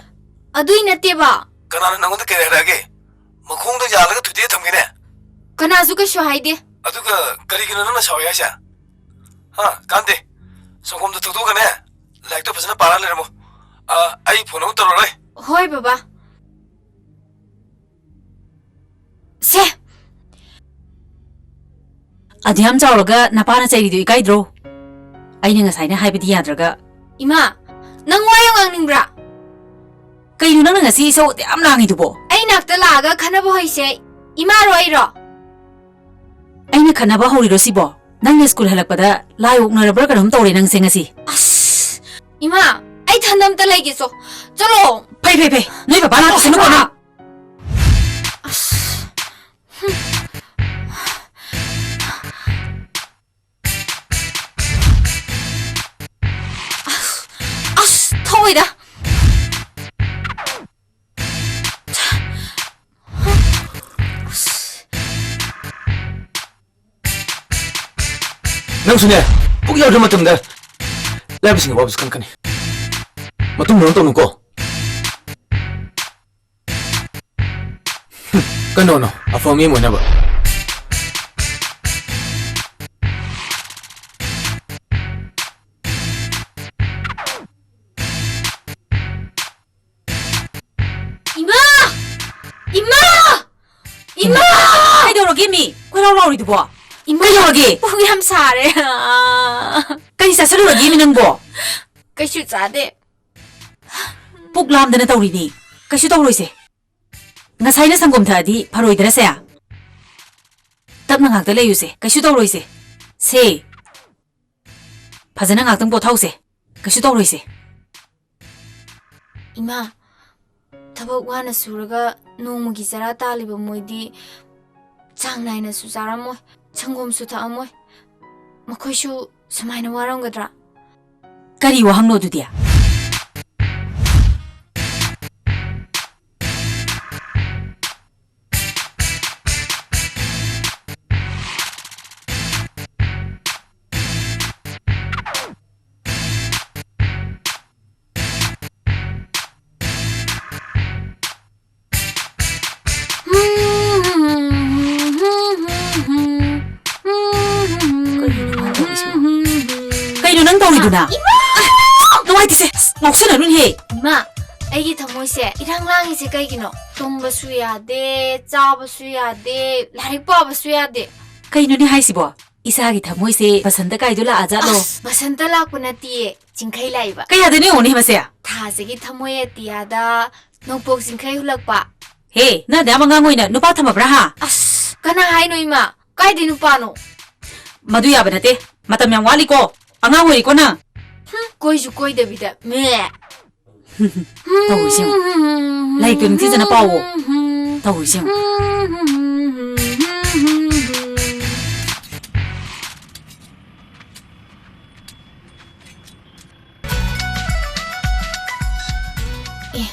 ꯑꯗꯨꯏ ꯅꯠꯇꯦꯕ꯫ ꯀꯅꯥꯅ ꯅꯪꯉꯣꯟꯗ ꯀꯔꯤ ꯍꯥꯏꯔꯛꯑꯒꯦ? ꯃꯈꯣꯡꯗ ꯌꯥꯜꯂꯒ ꯊꯨꯗꯦꯛꯑ ꯊꯝꯒꯦꯅꯦ꯫ ꯀꯅꯥꯁꯨ ꯀꯩꯁꯨ ꯍꯥꯏꯗꯦ꯫ ꯑꯗꯨꯒ ꯀꯔꯤꯒꯤꯅꯣ ꯅꯪꯅ ꯁꯥꯎꯏ ꯍꯥꯏꯁꯦ? ꯍꯥ? ꯀꯥꯟꯗꯦ꯫ ꯁꯪꯒꯣꯝꯗꯣ ꯊꯛꯇꯣꯛꯑꯒꯅꯦ, ꯂꯥꯏꯔꯤꯛꯇꯣ ꯐꯖꯅ ꯄꯥꯔ ꯂꯩꯔꯝꯃꯣ꯫ ꯑ, ꯑꯩ ꯐꯣꯟ ꯑꯃꯨꯛ ꯇꯧꯔꯛꯑꯔꯣꯏ꯫ ꯍꯣꯏ, ꯕꯕꯥ꯫ ꯁꯦ! ꯑꯗꯨ ꯌꯥꯝ ꯆꯥꯎꯔꯒ ꯅꯄꯥꯅ ꯆꯩꯔꯤꯗꯨ ꯏꯀꯥꯏꯗ꯭ꯔꯣ? ꯑꯩꯅ ꯉꯁꯥꯏꯅ ꯍꯥꯏꯕꯗꯤ ꯌꯥꯗ꯭ꯔꯒ꯫ ꯏꯃꯥ, ꯅꯪ ꯋꯥ ꯌꯥꯝ ꯉꯥꯡꯅꯤꯡꯕ꯭ꯔꯥ? ꯀꯩꯅꯣ ꯅꯪꯅ ꯉꯁꯤ ꯏꯁꯧ ꯑꯗꯨ ꯌꯥꯝ ꯂꯥꯡꯉꯤꯗꯨꯕꯣ? ꯑꯩ ꯅꯥꯛꯇ ꯂꯥꯛꯑꯒ ꯈꯟꯅꯕ ꯍꯧꯏꯁꯦ ꯏꯃꯥꯔꯣ ꯑꯩꯔꯣ? ꯑꯩꯅ ꯈꯠꯅꯕ ꯍꯧꯔꯤꯔꯣ ꯁꯤꯕꯣ? ꯅꯪꯅ ꯁ꯭ꯀꯨꯜ ꯍꯜꯂꯛꯄꯗ ꯂꯥꯏ ꯑꯣꯛꯅꯔꯕ꯭ꯔꯥ ꯀꯩꯅꯣꯝ ꯇꯧꯔꯦ ꯅꯪꯁꯦ ꯉꯁꯤ꯫ ꯑꯁ, ꯏꯃꯥ, ꯑꯩ ꯊꯟꯗ ꯑꯝꯇ ꯂꯩꯒꯦ ꯆꯣ꯫ ꯆꯠꯂꯣ꯫ ꯐꯩ, ꯐꯩ, ꯐꯩ꯫ ꯅꯣꯏ ꯕꯕꯥ ꯂꯥꯛꯇꯁꯅꯨꯀꯣ ꯅꯪ꯫ ꯑꯁ꯫ ꯑꯁ, ꯑꯁ, ꯊꯧꯋꯦꯗ꯫ ꯅꯪꯁꯨꯅꯦ, ꯄꯨꯛ ꯌꯥꯎꯗ꯭ꯔ ꯃꯇꯝꯗ ꯂꯥꯏꯕꯁꯤꯡꯒꯤ ꯋꯥꯕꯁꯨ ꯈꯪꯀꯅꯤ꯫ ꯃꯇꯨꯡ ꯃꯔꯝ ꯇꯧꯅꯨꯀꯣ꯫ ꯍꯨꯝ, ꯀꯩꯅꯣꯅꯣ, ꯑꯐꯕ ꯃꯤ ꯑꯃ ꯑꯣꯏꯅꯕ꯫ ꯏꯃꯥ! ꯏꯃꯥ! ꯏꯃꯥ! ꯀꯩꯗꯧꯔꯒꯦ ꯃꯤ? ꯀꯣꯏꯂꯥꯎ ꯂꯥꯎꯔꯤꯗꯨꯕꯣ? ꯏꯃꯥ! ꯀꯩꯗꯧꯔꯒꯦ? ꯄꯨꯛ ꯌꯥꯝ ꯁꯥꯔꯦ꯫ ꯀꯔꯤ ꯆꯥꯁꯜꯂꯨꯔꯒꯦ ꯃꯤ ꯅꯪꯕꯣ? ꯀꯩꯁꯨ ꯆꯥꯗꯦ꯫ ꯄꯨꯛ ꯂꯥꯝꯗꯅ ꯇꯧꯔꯤꯅꯤ꯫ ꯀꯩꯁꯨ ꯇꯧꯔꯣꯏꯁꯦ꯫ ꯉꯁꯥꯏꯅ ꯁꯪꯒꯣꯝ ꯊꯛꯑꯗꯤ ꯐꯔꯣꯏꯗ꯭ꯔꯁꯦ? ꯇꯞꯅ ꯉꯥꯛꯇ ꯂꯩꯌꯨꯁꯦ꯫ ꯀꯩꯁꯨ ꯇꯧꯔꯣꯏꯁꯦ꯫ ꯁꯦ꯫ ꯐꯖꯅ ꯉꯥꯛꯇꯪ ꯄꯣꯊꯥꯎꯁꯦ꯫ ꯀꯩꯁꯨ ꯇꯧꯔꯣꯏꯁꯦ꯫ ꯏꯃꯥ, ꯊꯕꯛ ꯋꯥꯅ ꯁꯨꯔꯒ ꯅꯣꯡꯃꯒꯤ ꯆꯔꯥ ꯇꯥꯜꯂꯤꯕ ꯃꯣꯏꯗꯤ ꯆꯥꯡ ꯅꯥꯏꯅꯁꯨ ꯆꯥꯔꯝꯃꯣꯏ, ꯁꯪꯒꯣꯝꯁꯨ ꯊꯛꯑꯝꯃꯣꯏ꯫ ꯃꯈꯣꯏꯁꯨ ꯁꯨꯃꯥꯏꯅ ꯋꯥꯔꯝꯒꯗ꯭ꯔꯥ? ꯀꯔꯤ ꯋꯥꯍꯪꯅꯣ ꯑꯗꯨꯗꯤ? ꯀꯩꯅꯣ ꯅꯪ ꯇꯧꯔꯤꯗꯨꯅ? ꯏꯃꯥ! ꯅꯨꯡꯉꯥꯏꯇꯦꯁꯦ, ꯑꯁ, ꯉꯥꯎꯁꯟꯅꯔꯨꯅꯦꯍꯦ꯫ ꯏꯃꯥ, ꯑꯩꯒꯤ ꯊꯃꯣꯏꯁꯦ ꯏꯔꯥꯡ ꯂꯥꯡꯉꯤꯁꯦ ꯀꯩꯒꯤꯅꯣ? ꯇꯨꯝꯕꯁꯨ ꯌꯥꯗꯦ, ꯆꯥꯕꯁꯨ ꯌꯥꯗꯦ, ꯂꯥꯏꯔꯤꯛ ꯄꯥꯕꯁꯨ ꯌꯥꯗꯦ꯫ ꯀꯩꯅꯣꯅꯦ ꯍꯥꯏꯁꯤꯕꯣ? ꯏꯁꯥꯒꯤ ꯊꯃꯣꯏꯁꯦ ꯕꯁꯟꯇ ꯀꯥꯏꯗꯣ ꯂꯥꯛꯑꯖꯥꯠꯂꯣ? ꯑꯁ, ꯕꯁꯟꯇ ꯂꯥꯛꯄ ꯅꯠꯇꯤꯌꯦ, ꯆꯤꯡꯈꯩ ꯂꯥꯛꯏꯕ꯫ ꯀꯌꯥꯗꯅꯣ ꯌꯦꯡꯉꯨꯅꯦ ꯃꯁꯦ? ꯊꯥꯁꯤꯒꯤ ꯊꯃꯣꯏ ꯑꯇꯤꯌꯥꯗ ꯅꯣꯡꯄꯣꯛ ꯆꯤꯡꯈꯩ ꯍꯨꯜꯂꯛꯄ꯫ ꯍꯦ, ꯅꯪ ꯑꯗꯥꯝ ꯑꯉꯥꯡ ꯑꯣꯏꯅ ꯅꯨꯄꯥ ꯊꯝꯃꯕ꯭ꯔꯥ ꯍꯥ? ꯑꯁ, ꯀꯅꯥ ꯍꯥꯏꯅꯣ ꯏꯃꯥ? ꯀꯥꯏꯗꯩ ꯅꯨꯄꯥꯅꯣ? ꯃꯗꯨ ꯌꯥꯕ ꯅꯠꯇꯦ꯫ ꯃꯇꯝ ꯌꯥꯝ ꯋꯥꯠꯂꯤꯀꯣ꯫ ꯑꯉꯥꯡ ꯑꯣꯏꯔꯤꯀꯣ ꯅꯪ꯫ ꯍꯨꯝ, ꯀꯣꯏꯁꯨ ꯀꯣꯏꯗꯕꯤꯗ꯫ ꯃꯦ꯫ ꯇꯧꯔꯤꯁꯦ ꯌꯦꯡꯉꯨ꯫ ꯂꯥꯏꯔꯤꯛꯇꯣ ꯅꯤꯡꯊꯤꯖꯅ ꯄꯥꯎꯋꯣ꯫ ꯇꯧꯔꯤꯁꯦ ꯌꯦꯡꯉꯨ꯫ ꯑꯦ,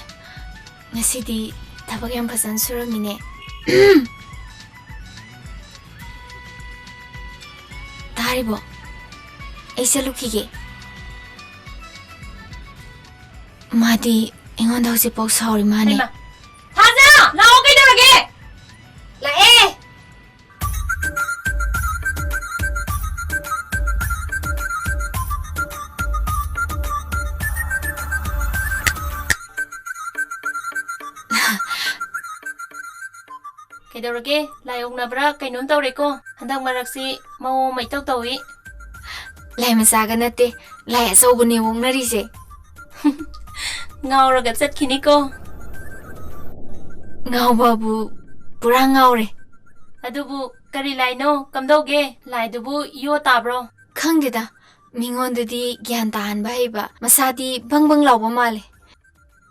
ꯉꯁꯤꯗꯤ ꯊꯕꯛ ꯌꯥꯝ ꯐꯖꯅ ꯁꯨꯔꯝꯃꯤꯅꯦ꯫ ꯇꯥꯔꯤꯕꯣ? ꯑꯩ ꯆꯠꯂꯨꯈꯤꯒꯦ꯫ ꯃꯥꯗꯤ ꯑꯩꯉꯣꯟꯗ ꯍꯧꯖꯤꯛꯐꯥꯎ ꯁꯥꯎꯔꯤ ꯃꯥꯅꯦ꯫ ꯍꯩꯃꯥ! ꯊꯥꯖ! ꯂꯥꯛꯑꯣ, ꯀꯩꯗꯧꯔꯒꯦ? ꯂꯥꯛꯑꯦ! ꯀꯩꯗꯧꯔꯒꯦ? ꯂꯥꯏ ꯑꯣꯛꯅꯕ꯭ꯔꯥ? ꯀꯩꯅꯣꯝ ꯇꯧꯔꯦꯀꯣ꯫ ꯍꯟꯗꯛ ꯃꯔꯛꯁꯤ ꯃꯑꯣꯡ ꯑꯃ ꯏꯇꯧ ꯇꯧꯏ꯫ ꯂꯥꯏ ꯃꯆꯥꯒ ꯅꯠꯇꯦ, ꯂꯥꯏ ꯑꯆꯧꯕꯅꯦ ꯑꯣꯛꯅꯔꯤꯁꯦ꯫ ꯉꯥꯎꯔꯒ ꯆꯠꯈꯤꯅꯤꯀꯣ꯫ ꯉꯥꯎꯕꯕꯨ ꯄꯨꯔꯥ ꯉꯥꯎꯔꯦ꯫ ꯑꯗꯨꯕꯨ ꯀꯔꯤ ꯂꯥꯏꯅꯣ? ꯀꯝꯗꯧꯒꯦ? ꯂꯥꯏꯗꯨꯕꯨ ꯌꯣ ꯇꯥꯕ꯭ꯔꯣ? ꯈꯪꯗꯦꯗ, ꯃꯤꯉꯣꯟꯗꯗꯤ ꯒ꯭ꯌꯥꯟ ꯇꯥꯍꯟꯕ ꯍꯩꯕ, ꯃꯁꯥꯗꯤ ꯕꯪ ꯕꯪ ꯂꯥꯎꯕ ꯃꯥꯜꯂꯦ꯫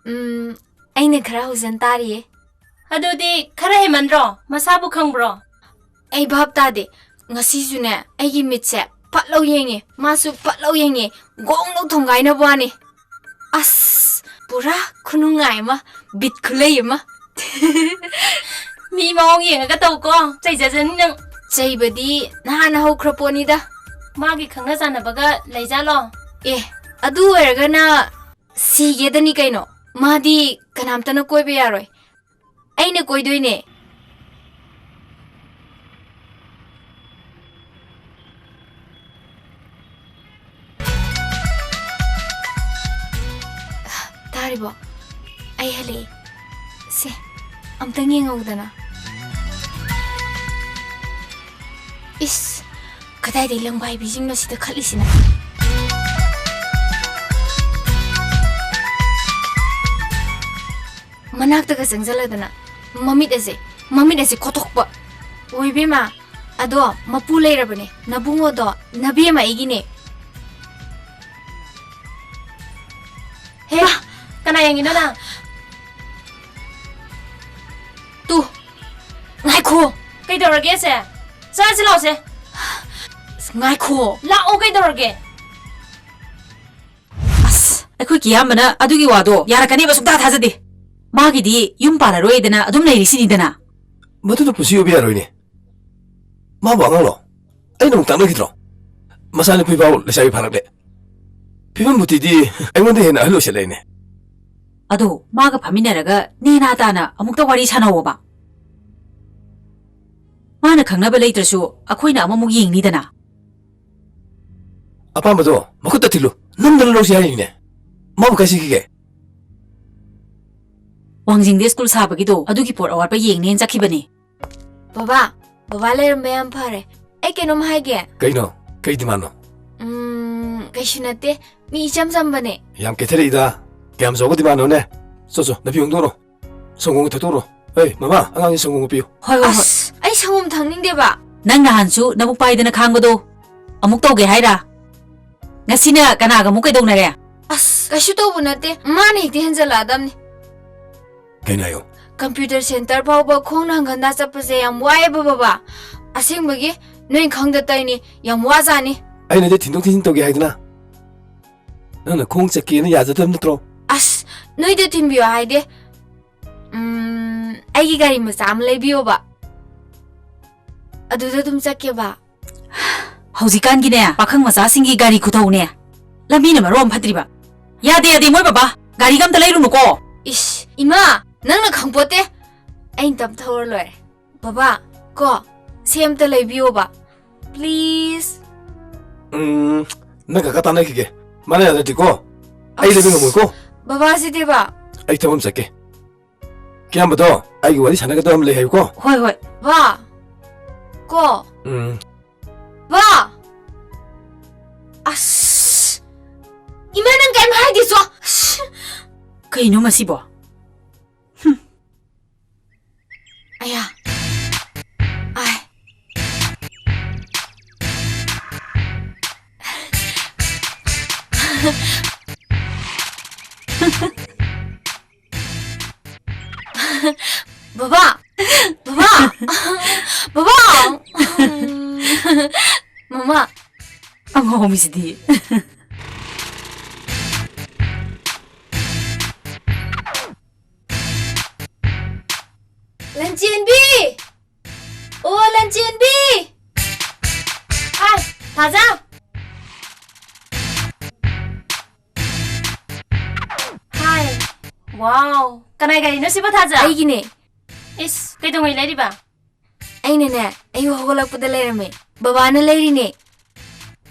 ꯎꯝ, ꯑꯩꯅ ꯈꯔ ꯍꯧꯖꯟ ꯇꯥꯔꯤꯌꯦ꯫ ꯑꯗꯨꯗꯤ ꯈꯔ ꯍꯦꯟꯃꯟꯗ꯭ꯔꯣ? ꯃꯁꯥꯕꯨ ꯈꯪꯕ꯭ꯔꯣ? ꯑꯩ ꯚꯥꯞ ꯇꯥꯗꯦ꯫ ꯉꯁꯤꯁꯨꯅꯦ, ꯑꯩꯒꯤ ꯃꯤꯠꯁꯦ ꯐꯠ ꯂꯧ ꯌꯦꯡꯉꯦ, ꯃꯥꯁꯨ ꯐꯠ ꯂꯧ ꯌꯦꯡꯉꯦ, ꯒꯣꯡ ꯂꯧ ꯊꯣꯡꯒꯥꯏꯅꯕ ꯋꯥꯅꯤ꯫ ꯑꯁ, ꯄꯨꯔꯥ ꯈꯨꯅꯨꯡꯉꯥꯏ ꯑꯃ, ꯕꯤꯠ ꯈꯨꯂꯩ ꯑꯃ꯫ ꯃꯤ ꯃꯑꯣꯡ ꯌꯦꯡꯉꯒ ꯇꯧꯀꯣ, ꯆꯩꯖꯖꯅꯤ ꯅꯪ꯫ ꯆꯩꯕꯗꯤ ꯅꯍꯥꯟꯅ ꯍꯧꯈ꯭ꯔ ꯄꯣꯠꯅꯤꯗ꯫ ꯃꯥꯒꯤ ꯈꯪꯅ ꯆꯥꯟꯅꯕꯒ ꯂꯩꯖꯥꯠꯂꯣ? ꯑꯦ, ꯑꯗꯨ ꯑꯣꯏꯔꯒꯅ ꯁꯤꯒꯦꯗꯅꯤ ꯀꯩꯅꯣ꯫ ꯃꯥꯗꯤ ꯀꯅꯥꯝꯇꯅ ꯀꯣꯏꯕ ꯌꯥꯔꯣꯏ꯫ ꯑꯩꯅ ꯀꯣꯏꯗꯣꯏꯅꯦ꯫ ꯇꯥꯔꯤꯕꯣ? ꯑꯩ ꯍꯜꯂꯛꯑꯦ꯫ ꯁꯦ, ꯑꯝꯇꯪ ꯌꯦꯡꯍꯧꯗꯅ꯫ ꯏꯁ, ꯀꯗꯥꯏꯗꯩ ꯂꯪꯕꯥꯏꯕꯤꯁꯤꯡꯅꯣ ꯁꯤꯗ ꯈꯠꯂꯤꯁꯤꯅ? ꯃꯅꯥꯛꯇꯒ ꯆꯪꯁꯤꯜꯂꯗꯅ ꯃꯃꯤꯠ ꯑꯁꯦ, ꯃꯃꯤꯠ ꯑꯁꯦ ꯈꯣꯠꯇꯣꯛꯄ꯫ ꯑꯣ ꯏꯕꯦꯝꯃ, ꯑꯗꯣ ꯃꯄꯨ ꯂꯩꯔꯕꯅꯦ꯫ ꯅꯕꯨꯡꯉꯣꯗꯣ ꯅꯕꯦꯝꯃ ꯑꯩꯒꯤꯅꯦ꯫ ꯍꯦ, ꯃꯥ! ꯀꯅꯥ ꯌꯦꯡꯉꯤꯅꯣ ꯅꯪ? ꯇꯨ, ꯉꯥꯏꯈꯣ꯫ ꯀꯩꯗꯧꯔꯒꯦ ꯁꯦ? ꯆꯥꯁꯤ ꯂꯥꯛꯑꯣꯁꯦ꯫ ꯑꯁ, ꯉꯥꯏꯈꯣ꯫ ꯂꯥꯛꯑꯣ, ꯀꯩꯗꯧꯔꯒꯦ? ꯑꯁ, ꯑꯩꯈꯣꯏ ꯀꯤꯌꯥꯝꯕꯅ ꯑꯗꯨꯒꯤ ꯋꯥꯗꯣ ꯌꯥꯔꯛꯀꯅꯦꯕ ꯁꯨꯡꯊꯥ ꯊꯥꯖꯗꯦ꯫ ꯃꯥꯒꯤꯗꯤ ꯌꯨꯝ ꯄꯥꯜꯂꯔꯣꯏꯗꯅ ꯑꯗꯨꯝ ꯂꯩꯔꯤꯁꯤꯅꯤꯗꯅ꯫ ꯃꯗꯨꯅ ꯄꯨꯟꯁꯤ ꯑꯣꯏꯕ ꯌꯥꯔꯣꯏꯅꯦ꯫ ꯃꯥꯕꯨ ꯑꯉꯥꯡꯂꯣ? ꯑꯩꯅ ꯑꯃꯨꯛ ꯇꯥꯛꯅꯈꯤꯗ꯭ꯔꯣ? ꯃꯆꯥꯅꯨꯄꯤ ꯐꯥꯎ ꯂꯩꯁꯥꯕꯤ ꯐꯥꯔꯛꯂꯦ꯫ ꯐꯤꯕꯝ ꯕꯨꯇꯤꯗꯤ ꯑꯩꯉꯣꯟꯗ ꯍꯦꯟꯅ ꯑꯍꯜ ꯑꯣꯏꯁꯜꯂꯛꯏꯅꯦ꯫ ꯑꯗꯣ ꯃꯥꯒ ꯐꯝꯃꯤꯟꯅꯔꯒ ꯅꯦꯅꯥ ꯇꯥꯅ ꯑꯃꯨꯛꯇ ꯋꯥꯔꯤ ꯁꯥꯟꯅꯧꯋꯣꯕ꯫ ꯃꯥꯅ ꯈꯪꯅꯕ ꯂꯩꯇ꯭ꯔꯁꯨ ꯑꯩꯈꯣꯏꯅ ꯑꯃꯃꯨꯛ ꯌꯦꯡꯅꯤꯗꯅ꯫ ꯑꯄꯥꯝꯕꯗꯣ ꯃꯈꯨꯠꯇ ꯊꯤꯜꯂꯨ, ꯅꯝꯗꯅ ꯂꯧꯁꯤ ꯍꯥꯏꯔꯤꯅꯦ꯫ ꯃꯥꯕꯨ ꯀꯥꯏ ꯆꯠꯈꯤꯒꯦ? ꯋꯥꯡꯖꯤꯡꯗ ꯁ꯭ꯀꯨꯜ ꯁꯥꯕꯒꯤꯗꯣ ꯑꯗꯨꯒꯤ ꯄꯣꯠ ꯑꯋꯥꯠꯄ ꯌꯦꯡꯅꯦꯅ ꯆꯠꯈꯤꯕꯅꯦ꯫ ꯕꯕꯥ, ꯕꯕꯥ ꯂꯩꯔꯝꯕ ꯌꯥꯝ ꯐꯔꯦ꯫ ꯑꯩ ꯀꯩꯅꯣꯝ ꯍꯥꯏꯒꯦ꯫ ꯀꯩꯅꯣ? ꯀꯩ ꯗꯤꯃꯥꯟꯅꯣ? ꯎꯝ, ꯀꯩꯁꯨ ꯅꯠꯇꯦ꯫ ꯃꯤ ꯏꯆꯝ ꯆꯝꯕꯅꯦ꯫ ꯌꯥꯝ ꯀꯦꯊꯔꯛꯏꯗ꯫ ꯀꯌꯥꯝ ꯆꯥꯎꯕ ꯗꯤꯃꯥꯟꯅꯣꯅꯦ? ꯆꯣ, ꯆꯣ, ꯅꯨꯄꯤ ꯍꯣꯡꯗꯣꯛꯎꯔꯣ꯫ ꯁꯪꯒꯣꯝ ꯊꯛꯇꯣꯛꯎꯔꯣ꯫ ꯍꯩ, ꯃꯃꯥ, ꯑꯉꯥꯡꯁꯤ ꯁꯪꯒꯣꯝ ꯄꯤꯌꯨ꯫ ꯍꯣꯏ, ꯍꯣꯏ, ꯍꯣꯏ꯫ ꯑꯁ, ꯑꯩ ꯁꯪꯒꯣꯝ ꯊꯛꯅꯤꯡꯗꯦꯕ꯫ ꯅꯪ ꯅꯍꯥꯟꯁꯨ ꯅꯕꯨꯛ ꯄꯥꯏꯗꯅ ꯈꯥꯡꯕꯗꯣ ꯑꯃꯨꯛ ꯇꯧꯒꯦ ꯍꯥꯏꯔꯥ? ꯉꯁꯤꯅ ꯀꯅꯥꯒ ꯑꯃꯨꯛ ꯀꯩꯗꯧꯅꯔꯦ? ꯑꯁ, ꯀꯩꯁꯨ ꯇꯧꯕ ꯅꯠꯇꯦ꯫ ꯃꯥꯅ ꯍꯦꯛꯇ ꯍꯦꯟꯖꯜꯂꯛꯑꯗꯝꯅꯤ꯫ ꯀꯩꯅꯣ ꯍꯥꯏꯌꯣ? ꯀꯝꯄ꯭ꯌꯨꯇꯔ ꯁꯦꯟꯇꯔ ꯐꯥꯎꯕ ꯈꯣꯡꯅ ꯍꯪꯒꯟꯗ ꯆꯠꯄꯁꯦ ꯌꯥꯝ ꯋꯥꯏꯌꯦꯕ, ꯕꯕꯥ꯫ ꯑꯁꯦꯡꯕꯒꯤ ꯅꯣꯏ ꯈꯪꯗ ꯇꯧꯔꯤꯅꯤ, ꯌꯥꯝ ꯋꯥꯖꯥꯅꯤ꯫ ꯑꯩꯅꯗꯤ ꯊꯤꯟꯗꯣꯛ ꯊꯤꯟꯖꯤꯟ ꯇꯧꯒꯦ ꯍꯥꯏꯗꯅ꯫ ꯅꯪꯅ ꯈꯣꯡ ꯆꯠꯀꯦꯅ ꯌꯥꯖꯗꯕ ꯅꯠꯇ꯭ꯔꯣ? ꯑꯁ, ꯅꯣꯏꯗ ꯊꯤꯟꯕꯤꯌꯣ ꯍꯥꯏꯗꯤ, ꯎꯝ, ꯑꯩꯒꯤ ꯒꯥꯔꯤ ꯃꯆꯥ ꯑꯃ ꯂꯩꯕꯤꯌꯣꯕ꯫ ꯑꯗꯨꯗ ꯑꯗꯨꯝ ꯆꯠꯀꯦꯕ꯫ ꯍꯧꯖꯤꯛꯀꯥꯟꯒꯤꯅꯦ, ꯄꯥꯈꯪ ꯃꯆꯥꯁꯤꯡꯒꯤ ꯒꯥꯔꯤ ꯈꯨꯊꯧꯅꯦ꯫ ꯂꯝꯕꯤꯅ ꯃꯔꯣꯟ ꯑꯃ ꯐꯠꯇ꯭ꯔꯤꯕ꯫ ꯌꯥꯗꯦ, ꯌꯥꯗꯦ, ꯃꯣꯏ ꯕꯕꯥ, ꯒꯥꯔꯤꯒ ꯑꯝꯇ ꯂꯩꯔꯨꯅꯨꯀꯣ꯫ ꯏꯁ, ꯏꯃꯥ, ꯅꯪꯅ ꯈꯪꯄꯣꯠꯇꯦ꯫ ꯑꯩꯅ ꯇꯞ ꯊꯧꯔ ꯂꯣꯏꯔꯦ꯫ ꯕꯕꯥ, ꯀꯣ, ꯁꯤ ꯑꯝꯇ ꯂꯩꯕꯤꯌꯣꯕ꯫ Please꯫ ꯎꯝ, ꯅꯪ ꯀꯀꯥ ꯇꯥꯟꯅꯈꯤꯒꯦ꯫ ꯃꯥꯅ ꯌꯥꯗ꯭ꯔꯗꯤꯀꯣ, ꯑꯩ ꯂꯩꯕ ꯑꯁ, ꯉꯝꯃꯣꯏꯀꯣ꯫ ꯕꯕꯥꯁꯤꯗꯤꯕ꯫ ꯑꯩ ꯊꯕꯛ ꯑꯃ ꯆꯠꯀꯦ꯫ ꯀꯤꯌꯥꯝꯕꯗꯣ, ꯑꯩꯒꯤ ꯋꯥꯔꯤ ꯁꯥꯟꯅꯒꯗꯕ ꯑꯃ ꯂꯩ ꯍꯥꯏꯌꯨꯀꯣ꯫ ꯍꯣꯏ, ꯍꯣꯏ꯫ ꯕꯥ꯫ ꯀꯣ꯫ ꯎꯝ꯫ ꯕꯥ꯫ ꯑꯁ꯫ ꯏꯃꯥ, ꯅꯪ ꯀꯩꯝ ꯍꯥꯏꯗꯦ ꯆꯣ꯫ ꯑꯁ꯫ ꯀꯩꯅꯣ ꯃꯁꯤꯕꯣ? ꯍꯨꯝ꯫ ꯑꯌꯥ꯫ ꯑꯥꯏ꯫ ꯕꯕꯥ! ꯕꯕꯥ! ꯕꯕꯥ! ꯃꯃꯥ! ꯑꯉꯥꯎꯕꯤꯁꯤꯗꯤ꯫ ꯂꯟꯆꯦꯟꯕꯤ! ꯑꯣ, ꯂꯟꯆꯦꯟꯕꯤ! ꯍꯥꯏ, ꯊꯥꯖ! ꯍꯥꯏ꯫ ꯋꯥꯎ, ꯀꯅꯥꯏ ꯒꯥꯔꯤꯅꯣ ꯁꯤꯕꯣ, ꯊꯥꯖ? ꯑꯩꯒꯤꯅꯦ꯫ ꯏꯁ, ꯀꯩꯗꯧꯉꯩ ꯂꯩꯔꯤꯕ? ꯑꯩꯅꯅꯦ, ꯑꯌꯨꯛ ꯍꯧꯒꯠꯂꯛꯄꯗ ꯂꯩꯔꯝꯃꯦ꯫ ꯕꯕꯥꯅ ꯂꯩꯔꯤꯅꯦ꯫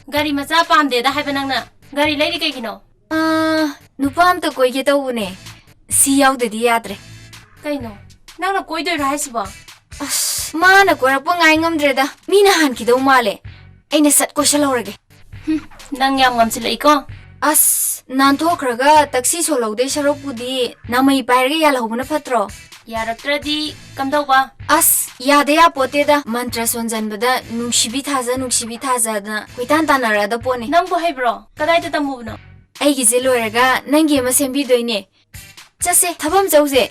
ꯒꯥꯔꯤ ꯃꯆꯥ ꯄꯥꯝꯗꯦꯗ ꯍꯥꯏꯕ ꯅꯪꯅ꯫ ꯒꯥꯔꯤ ꯂꯩꯔꯤ ꯀꯩꯒꯤꯅꯣ? ꯑꯥ, ꯅꯨꯄꯥ ꯑꯝꯇ ꯀꯣꯏꯒꯦ ꯇꯧꯕꯅꯦ꯫ ꯁꯤ ꯌꯥꯎꯗꯗꯤ ꯌꯥꯗ꯭ꯔꯦ꯫ ꯀꯩꯅꯣ? ꯅꯪꯅ ꯀꯣꯏꯗꯣꯏꯔꯣ ꯍꯥꯏꯁꯤꯕꯣ? ꯑꯁ, ꯃꯥꯅ ꯀꯣꯏꯔꯛꯄ ꯉꯥꯏ ꯉꯝꯗ꯭ꯔꯦꯗ꯫ ꯃꯤꯅ ꯍꯥꯟꯈꯤꯗꯧ ꯃꯥꯜꯂꯦ꯫ ꯑꯩꯅ ꯁꯠ ꯀꯣꯏꯁꯜꯍꯧꯔꯒꯦ꯫ ꯍꯨꯝ, ꯅꯪ ꯌꯥꯝ ꯉꯝꯁꯤꯜꯂꯛꯏꯀꯣ꯫ ꯑꯁ, ꯅꯥꯟꯊꯣꯛꯈ꯭ꯔꯒ ꯇꯛꯁꯤ ꯁꯣꯜꯍꯧꯗꯣꯏ ꯁꯔꯨꯛꯄꯨꯗꯤ ꯅꯥꯃꯩ ꯄꯥꯏꯔꯒ ꯌꯥꯜꯍꯧꯕꯅ ꯐꯠꯇ꯭ꯔꯣ? ꯌꯥꯔꯛꯇ꯭ꯔꯗꯤ ꯀꯝꯗꯧꯕ? ꯑꯁ, ꯌꯥꯗ ꯌꯥꯄꯣꯠꯇꯦꯗ꯫ ꯃꯟꯇ꯭ꯔ ꯁꯣꯟꯖꯟꯕꯗ "ꯅꯨꯡꯁꯤꯕꯤ ꯊꯥꯖ, ꯅꯨꯡꯁꯤꯕꯤ ꯊꯥꯖ"ꯅ ꯀꯣꯏꯇꯥꯟ ꯇꯥꯟꯅꯔꯛꯑꯗ ꯄꯣꯠꯅꯤ꯫ ꯅꯪꯕꯨ ꯍꯩꯕ꯭ꯔꯣ? ꯀꯗꯥꯏꯗ ꯇꯝꯃꯨꯕꯅꯣ? ꯑꯩꯒꯤꯁꯦ ꯂꯣꯏꯔꯒ ꯅꯪꯒꯤ ꯑꯃ ꯁꯦꯝꯕꯤꯗꯣꯏꯅꯦ꯫ ꯆꯠꯁꯦ, ꯊꯕꯛ ꯑꯃ ꯆꯧꯁꯦ꯫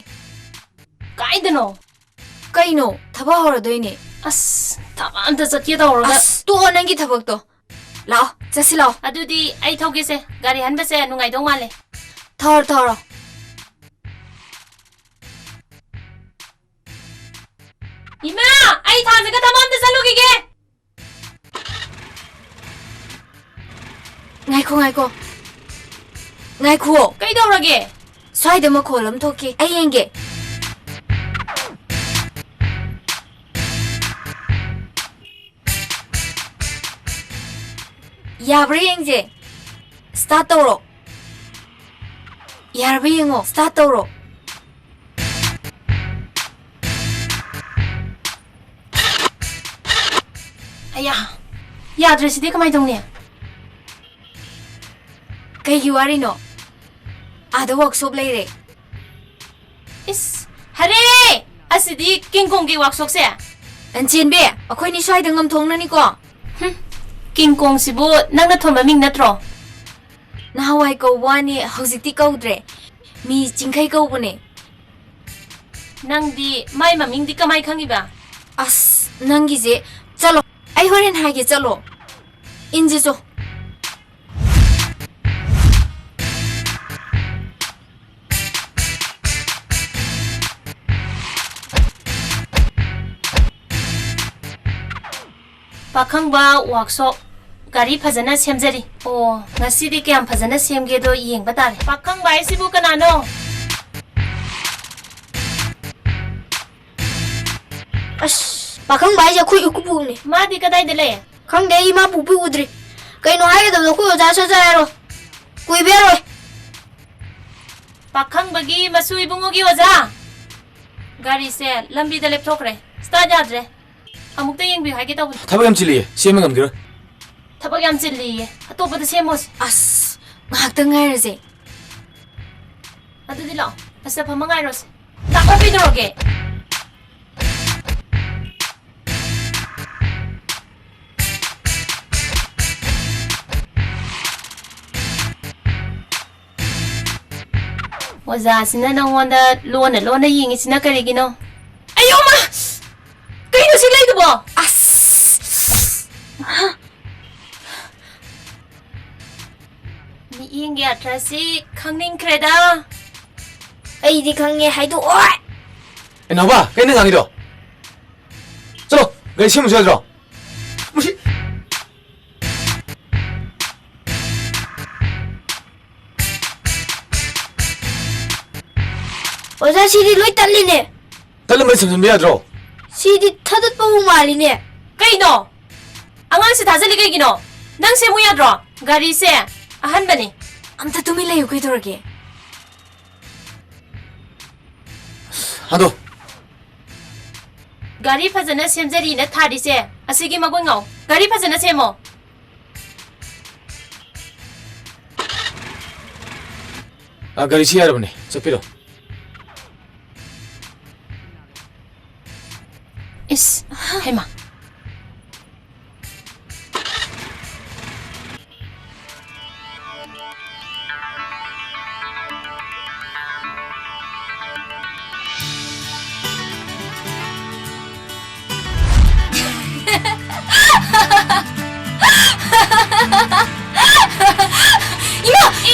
ꯀꯥꯏꯗꯅꯣ? ꯀꯩꯅꯣ? ꯊꯕꯛ ꯍꯧꯔꯗꯣꯏꯅꯦ꯫ ꯑꯁ, ꯊꯕꯛ ꯑꯝꯇ ꯆꯠꯀꯦ ꯇꯧꯔꯒ꯫ ꯑꯁ, ꯇꯣꯛꯑꯣ ꯅꯪꯒꯤ ꯊꯕꯛꯇꯣ꯫ ꯂꯥꯛꯑꯣ, ꯆꯠꯁꯤ ꯂꯥꯛꯑꯣ꯫ ꯑꯗꯨꯗꯤ ꯑꯩ ꯊꯧꯒꯦꯁꯦ, ꯒꯥꯔꯤ ꯍꯟꯕꯁꯦ ꯅꯨꯡꯉꯥꯏꯗꯧ ꯃꯥꯜꯂꯦ꯫ ꯊꯧꯔꯣ, ꯊꯧꯔꯣ꯫ ꯏꯃꯥ, ꯑꯩ ꯊꯥꯖꯒ ꯊꯕꯛ ꯑꯝꯇ ꯆꯠꯂꯨꯈꯤꯒꯦ꯫ ꯉꯥꯏꯈꯣ, ꯉꯥꯏꯈꯣ꯫ ꯉꯥꯏꯈꯨꯑꯣ꯫ ꯀꯩꯗꯧꯔꯒꯦ? ꯁ꯭ꯋꯥꯏꯗ ꯃꯈꯣꯜ ꯑꯃ ꯊꯣꯛꯈꯤ꯫ ꯑꯩ ꯌꯦꯡꯒꯦ꯫ ꯌꯥꯕ꯭ꯔꯥ ꯌꯦꯡꯁꯦ꯫ Start ꯇꯧꯔꯣ꯫ ꯌꯥꯔꯕ ꯌꯦꯡꯉꯣ꯫ Start ꯇꯧꯔꯣ꯫ ꯑꯌꯥ, ꯌꯥꯗ꯭ꯔꯦ ꯁꯤꯗꯤ, ꯀꯃꯥꯏ ꯇꯧꯅꯤ? ꯀꯩꯒꯤ ꯋꯥꯔꯤꯅꯣ? ꯑꯥꯗ workshop ꯂꯩꯔꯦ꯫ ꯏꯁ, ꯍꯔꯦ! ꯑꯁꯤꯗꯤ ꯀꯤꯡ ꯀꯣꯡꯒꯤ workshopꯁꯦ꯫ ꯂꯟꯆꯦꯟꯕꯤ, ꯑꯩꯈꯣꯏꯅꯤ ꯁ꯭ꯋꯥꯏꯗ ꯉꯝꯊꯣꯛꯅꯅꯤꯀꯣ꯫ ꯍꯨꯝ, ꯀꯤꯡ ꯀꯣꯡꯁꯤꯕꯨ ꯅꯪꯅ ꯊꯣꯟꯕ ꯃꯤꯡ ꯅꯠꯇ꯭ꯔꯣ? ꯅꯍꯥꯟꯋꯥꯏ ꯀꯧꯕ ꯋꯥꯅꯤ, ꯍꯧꯖꯤꯛꯇꯤ ꯀꯧꯗ꯭ꯔꯦ꯫ ꯃꯤ ꯆꯤꯡꯈꯩ ꯀꯧꯕꯅꯦ꯫ ꯅꯪꯗꯤ ꯃꯥꯏ ꯃꯃꯤꯡꯗꯤ ꯀꯃꯥꯏ ꯈꯪꯉꯤꯕ? ꯑꯁ, ꯅꯪꯒꯤꯁꯦ꯫ ꯆꯠꯂꯣ, ꯑꯩ ꯍꯣꯔꯦꯟ ꯍꯥꯏꯒꯦ, ꯆꯠꯂꯣ꯫ ꯏꯟꯁꯤ ꯆꯣ꯫ ꯄꯥꯈꯪꯕ ꯋꯥꯛꯁꯣꯞ, ꯒꯥꯔꯤ ꯐꯖꯅ ꯁꯦꯝꯖꯔꯤ꯫ ꯑꯣ, ꯉꯁꯤꯗꯤ ꯀꯌꯥꯝ ꯐꯖꯅ ꯁꯦꯝꯒꯦꯗꯣ ꯌꯦꯡꯕ ꯇꯥꯔꯦ꯫ ꯄꯥꯈꯪꯕ ꯍꯥꯏꯁꯤꯕꯨ ꯀꯅꯥꯅꯣ? ꯑꯁ, ꯄꯥꯈꯪꯕ ꯍꯥꯏꯁꯦ ꯑꯩꯈꯣꯏ ꯏꯀꯨꯕꯣꯛꯅꯦ꯫ ꯃꯥꯗꯤ ꯀꯗꯥꯏꯗ ꯂꯩ? ꯈꯪꯗꯦ, ꯑꯩ ꯃꯥ ꯄꯨꯄꯤ ꯎꯗ꯭ꯔꯤ꯫ ꯀꯩꯅꯣ ꯍꯥꯏꯒꯗꯕꯗꯣ ꯑꯩꯈꯣꯏ ꯑꯣꯖꯥ ꯆꯠꯆ ꯍꯥꯏꯔꯣ꯫ ꯀꯨꯏꯕ ꯌꯥꯔꯣꯏ꯫ ꯄꯥꯈꯪꯕꯒꯤ ꯃꯁꯨ ꯏꯕꯨꯡꯉꯣꯒꯤ ꯑꯣꯖꯥ꯫ ꯒꯥꯔꯤꯁꯦ ꯂꯝꯕꯤꯗ ꯂꯦꯞꯊꯣꯛꯈ꯭ꯔꯦ꯫ ꯁ꯭ꯇꯥꯔꯠ ꯌꯥꯗ꯭ꯔꯦ꯫ ꯑꯃꯨꯛꯇ ꯌꯦꯡꯕꯤꯌꯨ ꯍꯥꯏꯒꯦ ꯇꯧꯕꯅꯤ꯫ ꯊꯕꯛ ꯌꯥꯝ ꯆꯤꯜꯂꯤꯌꯦ, ꯁꯦꯝꯕ ꯉꯝꯈꯤꯔꯣꯏ꯫ ꯊꯕꯛ ꯌꯥꯝ ꯆꯤꯜꯂꯤꯌꯦ꯫ ꯑꯇꯣꯞꯄꯗ ꯁꯦꯝꯃꯣꯁꯦ꯫ ꯑꯁ, ꯉꯥꯏꯍꯥꯛꯇꯪ ꯉꯥꯏꯔꯁꯦ꯫ ꯑꯗꯨꯗꯤ ꯂꯥꯛꯑꯣ꯫ ꯑꯁꯤꯗ ꯐꯝꯃ ꯉꯥꯏꯔꯣꯁꯦ꯫ ꯂꯥꯛꯑꯣ ꯀꯩꯗꯧꯔꯒꯦ? ꯑꯣꯖꯥꯁꯤꯅ ꯅꯪꯉꯣꯟꯗ ꯂꯣꯟꯅ ꯂꯣꯟꯅ ꯌꯦꯡꯉꯤꯁꯤꯅ ꯀꯔꯤꯒꯤꯅꯣ? ꯑꯌꯣ ꯃꯥ! ꯀꯩꯅꯣ ꯁꯤ ꯂꯩꯗꯨꯕꯣ? ꯑꯁ! ꯃꯤꯠꯌꯦꯡꯒꯤ ꯑꯔꯊꯁꯤ ꯈꯪꯅꯤꯡꯈ꯭ꯔꯦꯗ꯫ ꯑꯩꯗꯤ ꯈꯪꯉꯦ, ꯍꯥꯏꯗꯣꯛꯑꯣꯏ꯫ ꯑꯦ, ꯅꯥꯎꯕ, ꯀꯩꯅꯣ ꯉꯥꯡꯉꯤꯗꯣ? ꯆꯠꯂꯣ, ꯒꯥꯔꯤ ꯁꯦꯝꯃꯨꯁꯨ ꯌꯥꯗ꯭ꯔꯣ? ꯃꯁꯤ ꯑꯣꯖꯥ, ꯁꯤꯗꯤ ꯂꯣꯏ ꯇꯠꯂꯤꯅꯦ꯫ ꯇꯠꯂꯝꯕ ꯁꯤꯟꯖꯤꯟꯕ ꯌꯥꯗ꯭ꯔꯣ? ꯁꯤꯗꯤ ꯊꯥꯗꯠꯄꯕꯨ ꯃꯥꯜꯂꯤꯅꯦ꯫ ꯀꯩꯅꯣ? ꯑꯉꯥꯡꯁꯦ ꯊꯥꯖꯤꯜꯂꯤ ꯀꯩꯒꯤꯅꯣ? ꯅꯪ ꯁꯦꯝꯃꯨ ꯌꯥꯗ꯭ꯔꯣ? ꯒꯥꯔꯤꯁꯦ ꯑꯍꯟꯕꯅꯤ꯫ ꯑꯝꯇ ꯇꯨꯃꯤꯟ ꯂꯩꯌꯨ ꯀꯩꯗꯧꯔꯒꯦ? ꯑꯗꯣ꯫ ꯒꯥꯔꯤ ꯐꯖꯅ ꯁꯦꯝꯖꯔꯤꯅ ꯊꯥꯔꯤꯁꯦ ꯑꯁꯤꯒꯤ ꯃꯒꯨꯟ ꯉꯥꯎ꯫ ꯒꯥꯔꯤ ꯐꯖꯅ ꯁꯦꯝꯃꯣ꯫ ꯑ, ꯒꯥꯔꯤꯁꯤ ꯌꯥꯔꯕꯅꯦ, ꯆꯠꯄꯤꯔꯣ꯫ ꯏꯁ, ꯍꯩꯃꯥ꯫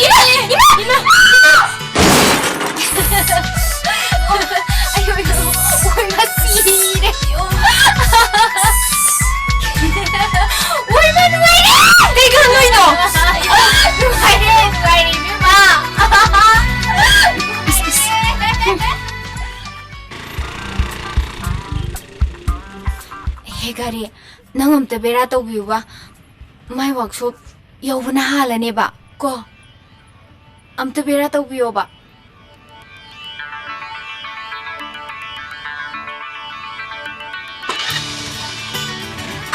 ꯏꯃꯥ! ꯏꯃꯥ! ꯏꯃꯥ! ꯏꯃꯥ! ꯑꯌꯣ, ꯑꯌꯣ, ꯑꯣꯏ, ꯃꯁꯤꯔꯦ꯫ ꯑꯣꯏ, ꯃꯥ ꯅꯨꯡꯉꯥꯏꯔꯦ! ꯀꯩ ꯈꯪꯗꯣꯏꯅꯣ? ꯅꯨꯡꯉꯥꯏꯔꯦ, ꯅꯨꯡꯉꯥꯏꯔꯦ, ꯏꯕꯦꯝꯃ꯫ ꯏꯁ, ꯏꯁ꯫ ꯍꯦ ꯒꯥꯔꯤ, ꯅꯪ ꯑꯝꯇ ꯕꯦꯔꯥ ꯇꯧꯕꯤꯌꯨꯕ꯫ ꯃꯥꯏ ꯋꯥꯛꯁꯣꯞ ꯌꯧꯕꯅ ꯍꯥꯜꯂꯅꯦꯕ ꯀꯣ꯫ ꯑꯝꯇ ꯕꯦꯔꯥ ꯇꯧꯕꯤꯌꯣꯕ꯫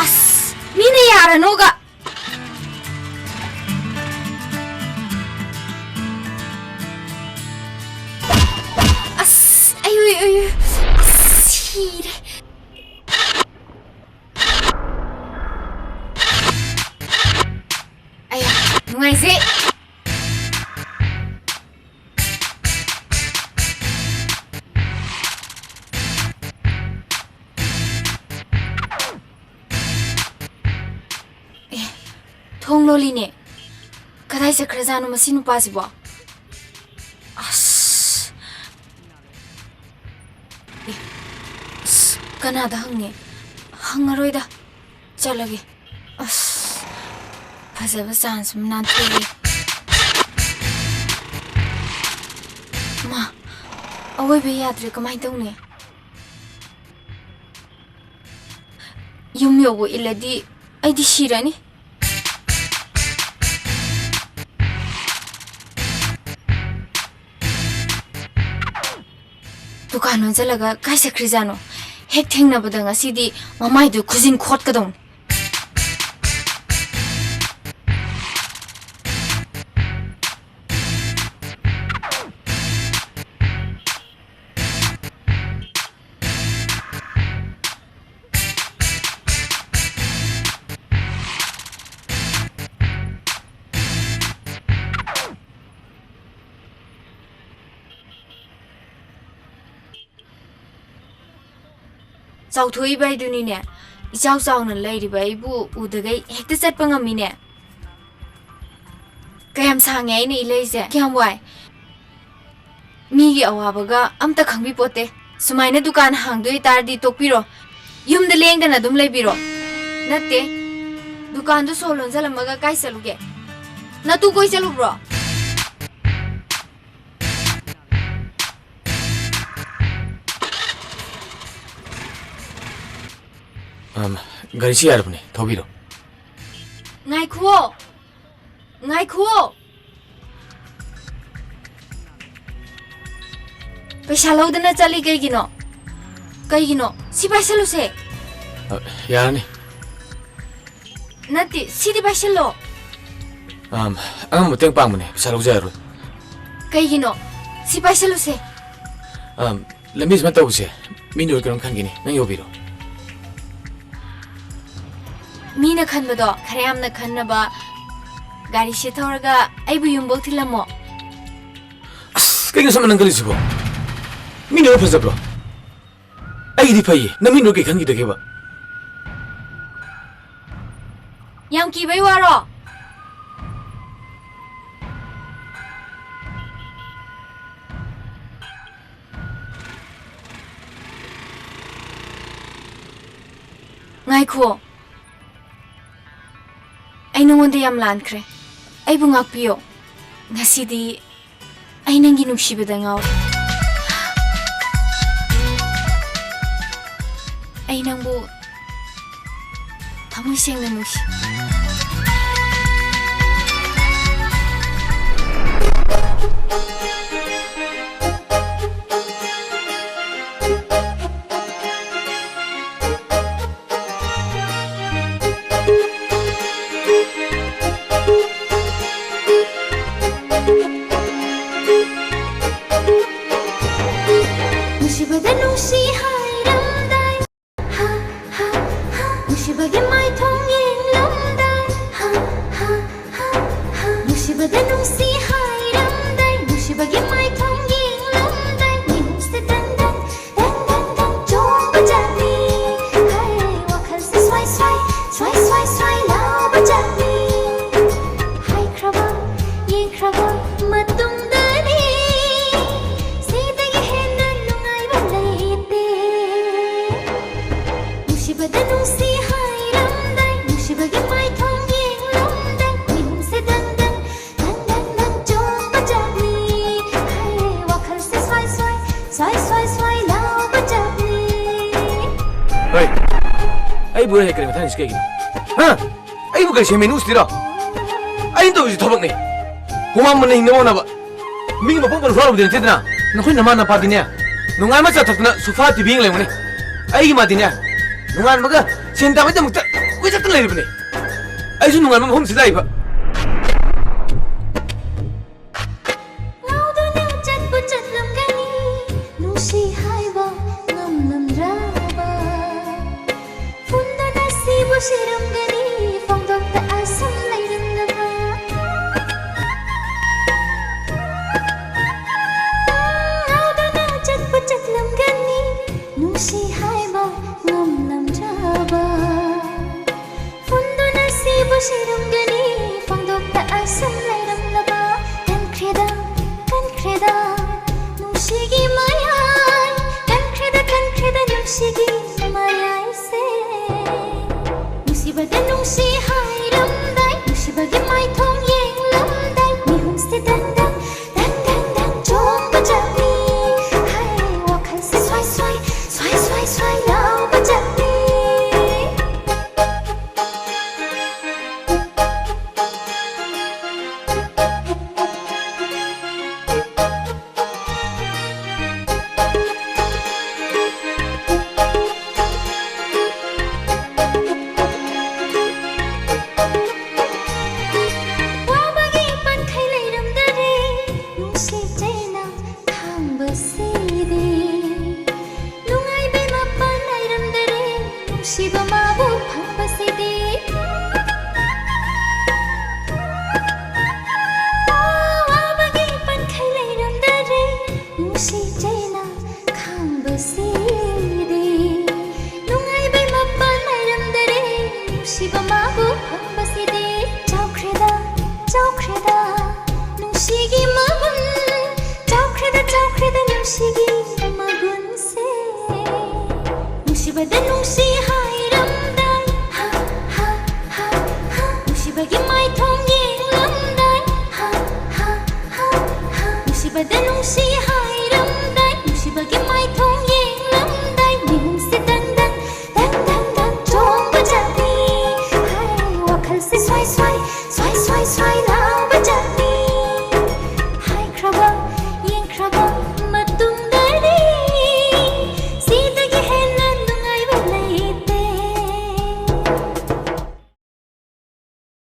ꯑꯁ, ꯃꯤꯅ ꯌꯥꯔꯅꯣꯒ꯫ ꯑꯁ, ꯑꯌꯨ, ꯑꯌꯨ, ꯑꯁ, ꯁꯤꯔꯦ꯫ ꯑꯌꯥ, ꯅꯨꯡꯉꯥꯏꯖꯩ꯫ ꯑꯦ, ꯊꯣꯡ ꯂꯣꯜꯂꯤꯅꯦ꯫ ꯀꯗꯥꯏ ꯆꯠꯈ꯭ꯔꯖꯥꯠꯅꯣ ꯃꯁꯤ ꯅꯨꯄꯥꯁꯤꯕꯣ? ꯑꯁ꯫ ꯑꯦ, ꯑꯁ, ꯀꯅꯥꯗ ꯍꯪꯅꯤ? ꯍꯪꯉꯔꯣꯏꯗ꯫ ꯆꯠꯂꯒꯦ꯫ ꯑꯁ, ꯐꯖꯕ ꯆꯥꯟꯁ ꯑꯃ ꯅꯥꯟꯊꯣꯛꯑꯦ꯫ ꯃꯥ, ꯑꯋꯣꯏꯕ ꯌꯥꯗ꯭ꯔꯦ, ꯀꯃꯥꯏꯅ ꯇꯧꯅꯤ? ꯌꯨꯝ ꯌꯧꯕ ꯏꯜꯂꯗꯤ ꯑꯩꯗꯤ ꯁꯤꯔꯅꯤ꯫ ꯗꯨꯀꯥꯟ ꯂꯣꯟꯁꯤꯜꯂꯒ ꯀꯥꯏ ꯆꯠꯈ꯭ꯔꯤꯖꯥꯠꯅꯣ? ꯍꯦꯛ ꯊꯦꯡꯅꯕꯗ ꯉꯁꯤꯗꯤ ꯃꯃꯥꯏꯗꯨ ꯈꯨꯖꯤꯟ ꯈꯣꯠꯀꯗꯧꯅꯤ꯫ ꯆꯥꯎꯊꯣꯛꯏꯕ ꯍꯥꯏꯗꯨꯅꯤꯅꯦ꯫ ꯏꯆꯥꯎ ꯆꯥꯎꯅ ꯂꯩꯔꯤꯕ ꯑꯩꯕꯨ ꯎꯗꯒꯩ ꯍꯦꯛꯇ ꯆꯠꯄ ꯉꯝꯃꯤꯅꯦ꯫ ꯀꯌꯥꯝ ꯁꯥꯡꯉꯦ ꯑꯩꯅ ꯏꯜꯂꯛꯏꯁꯦ꯫ ꯀꯌꯥꯝ ꯋꯥꯏ꯫ ꯃꯤꯒꯤ ꯑꯋꯥꯕꯒ ꯑꯝꯇ ꯈꯪꯕꯤꯄꯣꯠꯇꯦ꯫ ꯁꯨꯃꯥꯏꯅ ꯗꯨꯀꯥꯟ ꯍꯥꯡꯗꯣꯏ ꯇꯥꯔꯗꯤ ꯇꯣꯛꯄꯤꯔꯣ꯫ ꯌꯨꯝꯗ ꯂꯦꯡꯗꯅ ꯑꯗꯨꯝ ꯂꯩꯕꯤꯔꯣ꯫ ꯅꯠꯇꯦ, ꯗꯨꯀꯥꯟꯗꯣ ꯁꯣ ꯂꯣꯟꯖꯜꯂꯝꯃꯒ ꯀꯥꯏ ꯆꯠꯂꯨꯒꯦ? ꯅꯇꯨ ꯀꯣꯏ ꯆꯠꯂꯨꯕ꯭ꯔꯣ? ꯑꯝ, ꯒꯥꯔꯤꯁꯤ ꯌꯥꯔꯕꯅꯦ, ꯊꯧꯕꯤꯔꯣ꯫ ꯉꯥꯏꯈꯨꯋꯣ! ꯉꯥꯏꯈꯨꯋꯣ! ꯄꯩꯁꯥ ꯂꯧꯗꯅ ꯆꯠꯂꯤ ꯀꯩꯒꯤꯅꯣ? ꯀꯩꯒꯤꯅꯣ? ꯁꯤ ꯄꯥꯏꯁꯜꯂꯨꯁꯦ꯫ ꯑ, ꯌꯥꯔꯅꯤ꯫ ꯅꯠꯇꯦ, ꯁꯤꯗꯤ ꯄꯥꯏꯁꯜꯂꯣ꯫ ꯑꯝ, ꯑꯉꯝꯕ ꯃꯇꯦꯡ ꯄꯥꯡꯕꯅꯦ, ꯄꯩꯁꯥ ꯂꯧꯖꯔꯔꯣꯏ꯫ ꯀꯩꯒꯤꯅꯣ? ꯁꯤ ꯄꯥꯏꯁꯜꯂꯨꯁꯦ꯫ ꯑꯝ, ꯂꯝꯕꯤ ꯁꯨꯃꯥꯏꯅ ꯇꯧꯕꯁꯦ ꯃꯤꯅ ꯎꯔ ꯀꯩꯅꯣꯝ ꯈꯟꯒꯅꯤ, ꯅꯪ ꯌꯧꯕꯤꯔꯣ꯫ ꯃꯤꯅ ꯈꯟꯕꯗꯣ ꯈꯔ ꯌꯥꯝꯅ ꯈꯟꯅꯕ ꯒꯥꯔꯤꯁꯦ ꯊꯧꯔꯒ ꯑꯩꯕꯨ ꯌꯨꯝꯕꯧ ꯊꯤꯜꯂꯝꯃꯣ꯫ ꯑꯁ, ꯀꯩꯅꯣ ꯁꯣꯝꯗ ꯅꯪ ꯈꯜꯂꯤꯁꯤꯕꯣ? ꯃꯤꯅ ꯎꯔ ꯐꯖꯕ꯭ꯔꯣ? ꯑꯩꯒꯤꯗꯤ ꯐꯩꯌꯦ, ꯅꯪ ꯃꯤꯅ ꯎꯔ ꯀꯩ ꯈꯟꯈꯤꯗꯒꯦꯕ? ꯌꯥꯝ ꯀꯤꯕꯩ ꯋꯥꯔꯣ? ꯉꯥꯏꯈꯣ꯫ ꯑꯩ ꯅꯉꯣꯟꯗ ꯌꯥꯝ ꯂꯥꯟꯈ꯭ꯔꯦ꯫ ꯑꯩꯕꯨ ꯉꯥꯛꯄꯤꯌꯣ꯫ ꯉꯁꯤꯗꯤ ꯑꯩ ꯅꯪꯒꯤ ꯅꯨꯡꯁꯤꯕꯗ ꯉꯥꯎꯔꯦ꯫ ꯑꯩ ꯅꯪꯕꯨ ꯊꯃꯣꯏ ꯁꯦꯡꯅ ꯅꯨꯡꯁꯤ꯫ ꯅꯨꯡꯁꯤꯕꯗ ꯅꯨꯡꯁꯤ ꯍꯥꯏꯔꯝꯗꯥꯏ꯫ ꯍꯥ, ꯍꯥ, ꯍꯥ꯫ ꯅꯨꯡꯁꯤꯕꯒꯤ ꯃꯥꯏꯊꯣꯡ ꯌꯦꯡꯂꯝꯗꯥꯏ꯫ ꯍꯥ, ꯑꯩꯕꯨ ꯍꯦꯛ ꯀꯔꯤ ꯃꯊꯥꯡꯁꯤ ꯀꯩꯒꯤꯅꯣ? ꯍꯥ? ꯑꯩꯕꯨ ꯀꯔꯤ ꯁꯦꯝꯃꯦ ꯅꯨꯡꯁꯤꯔꯣ? ꯑꯩꯅ ꯇꯧꯔꯤꯁꯤ ꯊꯕꯛꯅꯤ꯫ ꯍꯨꯃꯥꯡ ꯃꯅ ꯍꯤꯡꯅꯕ ꯍꯣꯠꯅꯕ꯫ ꯃꯤꯒꯤ ꯃꯐꯝ ꯀꯟꯅ ꯍꯨꯔꯥꯜꯂꯨꯕꯗꯤ ꯅꯠꯇꯦꯗꯅ꯫ ꯅꯈꯣꯏ ꯅꯃꯥ ꯅꯄꯥꯗꯤꯅꯦ, ꯅꯨꯡꯉꯥꯏ ꯑꯃ ꯆꯠꯊꯛꯇꯅ ꯁꯣꯐꯥ ꯇꯤ ꯚꯤ ꯌꯦꯡ ꯂꯩꯕꯅꯤ꯫ ꯑꯩꯒꯤ ꯃꯥꯗꯤꯅꯦ, ꯅꯣꯡꯉꯥꯟꯕꯒ ꯁꯦꯟ ꯇꯥꯟꯕꯒꯤꯗꯃꯛꯇ ꯀꯣꯏꯆꯠꯇꯅ ꯂꯩꯔꯤꯕꯅꯤ꯫ ꯑꯩꯁꯨ ꯅꯣꯡꯉꯥꯟꯕ ꯃꯐꯝꯁꯤꯗ ꯂꯥꯛꯏꯕ꯫ ꯉꯥꯎꯗꯨꯅ ꯆꯠꯄꯨ ꯆꯠꯂꯝꯒꯅꯤ, ꯅꯨꯡꯁꯤ ꯍꯥꯏꯕ ꯉꯝꯂꯝꯗ꯭ꯔꯕ꯫ ꯐꯨꯟꯗꯨꯅ ꯁꯤꯕꯨ ꯁꯤꯔꯝꯒꯅꯤ, ꯐꯣꯡꯗꯣꯛꯇ ꯑꯁꯨꯝ ꯂꯩꯔꯝꯂꯕ꯫ ꯉꯥꯎꯗꯨꯅ ꯆꯠꯄꯨ ꯆꯠꯂꯝꯒꯅꯤ, ꯅꯨꯡꯁꯤ ꯍꯥꯏꯕ ꯉꯝꯂꯝꯗ꯭ꯔꯕ꯫ ꯐꯨꯟꯗꯨꯅ ꯁꯤꯕꯨ ꯁꯤꯔꯝꯒꯅꯤ, ꯐꯣꯡꯗꯣꯛꯇ ꯑꯁꯨꯝ ꯂꯩꯔꯝꯂꯕ꯫ ꯀꯟꯈ꯭ꯔꯦꯗ, ꯀꯟꯈ꯭ꯔꯦꯗ, ꯅꯨꯡꯁꯤꯒꯤ ꯃꯌꯥꯏ, ꯀꯟꯈ꯭ꯔꯦꯗ, ꯀꯟꯈ꯭ꯔꯦꯗ, ꯅꯨꯡꯁꯤꯒꯤ ꯃꯌꯥꯏꯁꯦ꯫ ꯅꯨꯡꯁꯤꯕꯗ ꯅꯨꯡꯁꯤ ꯍꯥꯏꯔꯝꯗꯥꯏ, ꯅꯨꯡꯁꯤꯕꯒꯤ ꯃꯥꯏꯊꯣꯡ ꯌꯦꯡꯂꯝꯗꯥꯏ, ꯃꯤꯍꯨꯟꯁꯦ ꯗꯪ ꯗꯪ, ꯗꯪ ꯗꯪ ꯗꯪ ꯆꯣꯡꯕ ꯆꯠꯂꯤ꯫ ꯍꯥꯏ, ꯋꯥꯈꯜꯁꯦ ꯁ꯭ꯋꯥꯏ ꯁ꯭ꯋꯥꯏ, ꯁ꯭ꯋꯥꯏ ꯁ꯭ꯋꯥꯏ ꯁ꯭ꯋꯥꯏ ꯂꯥꯎꯕ ꯆꯠꯂꯤ꯫ ꯋꯥꯕꯒꯤ ꯄꯟꯈꯩ ꯂꯩꯔꯝꯗꯔꯦ, ꯅꯨꯡꯁꯤ ꯆꯩꯅ ꯈꯥꯡꯕꯁꯤꯗꯤ꯫ ꯅꯨꯡꯉꯥꯏꯕꯩ ꯃꯄꯥꯟ ꯅꯥꯏꯔꯝꯗꯔꯦ, ꯅꯨꯡꯁꯤꯕ ꯃꯥꯕꯨ ꯐꯪꯕꯁꯤꯗꯤ꯫ ꯋꯥꯕꯒꯤ ꯄꯟꯈꯩ ꯂꯩꯔꯝꯗꯔꯦ, ꯅꯨꯡꯁꯤ ꯆꯩꯅ ꯈꯥꯡꯕꯁꯤꯗꯤ꯫ ꯅꯨꯡꯉꯥꯏꯕꯩ ꯃꯄꯥꯟ ꯅꯥꯏꯔꯝꯗꯔꯦ, ꯅꯨꯡꯁꯤꯕ ꯃꯥꯕꯨ ꯐꯪꯕꯁꯤꯗꯤ꯫ ꯆꯥꯎꯈ꯭ꯔꯦꯗ, ꯆꯥꯎꯈ꯭ꯔꯦꯗ, ꯅꯨꯡꯁꯤꯒꯤ ꯃꯒꯨꯟ꯫ ꯆꯥꯎꯈ꯭ꯔꯦꯗ, ꯆꯥꯎꯈ꯭ꯔꯦꯗ, ꯅꯨꯡꯁꯤꯒꯤ ꯃꯒꯨꯟꯁꯦ꯫ ꯅꯨꯡꯁꯤꯕꯗ ꯅꯨꯡꯁꯤ ꯍꯥꯏꯔꯝꯗꯥꯏ, ꯍꯥ, ꯍꯥ, ꯍꯥ, ꯍꯥ꯫ ꯅꯨꯡꯁꯤꯕꯒꯤ ꯃꯥꯏꯊꯣꯡ ꯌꯦꯡꯂꯝꯗꯥꯏ, ꯍꯥ, ꯍꯥ, ꯍꯥ, ꯍꯥ꯫ ꯅꯨꯡꯁꯤꯕꯗ ꯅꯨꯡꯁꯤ ꯍꯥꯏꯔꯝꯗꯥꯏ, ꯅꯨꯡꯁꯤꯕꯒꯤ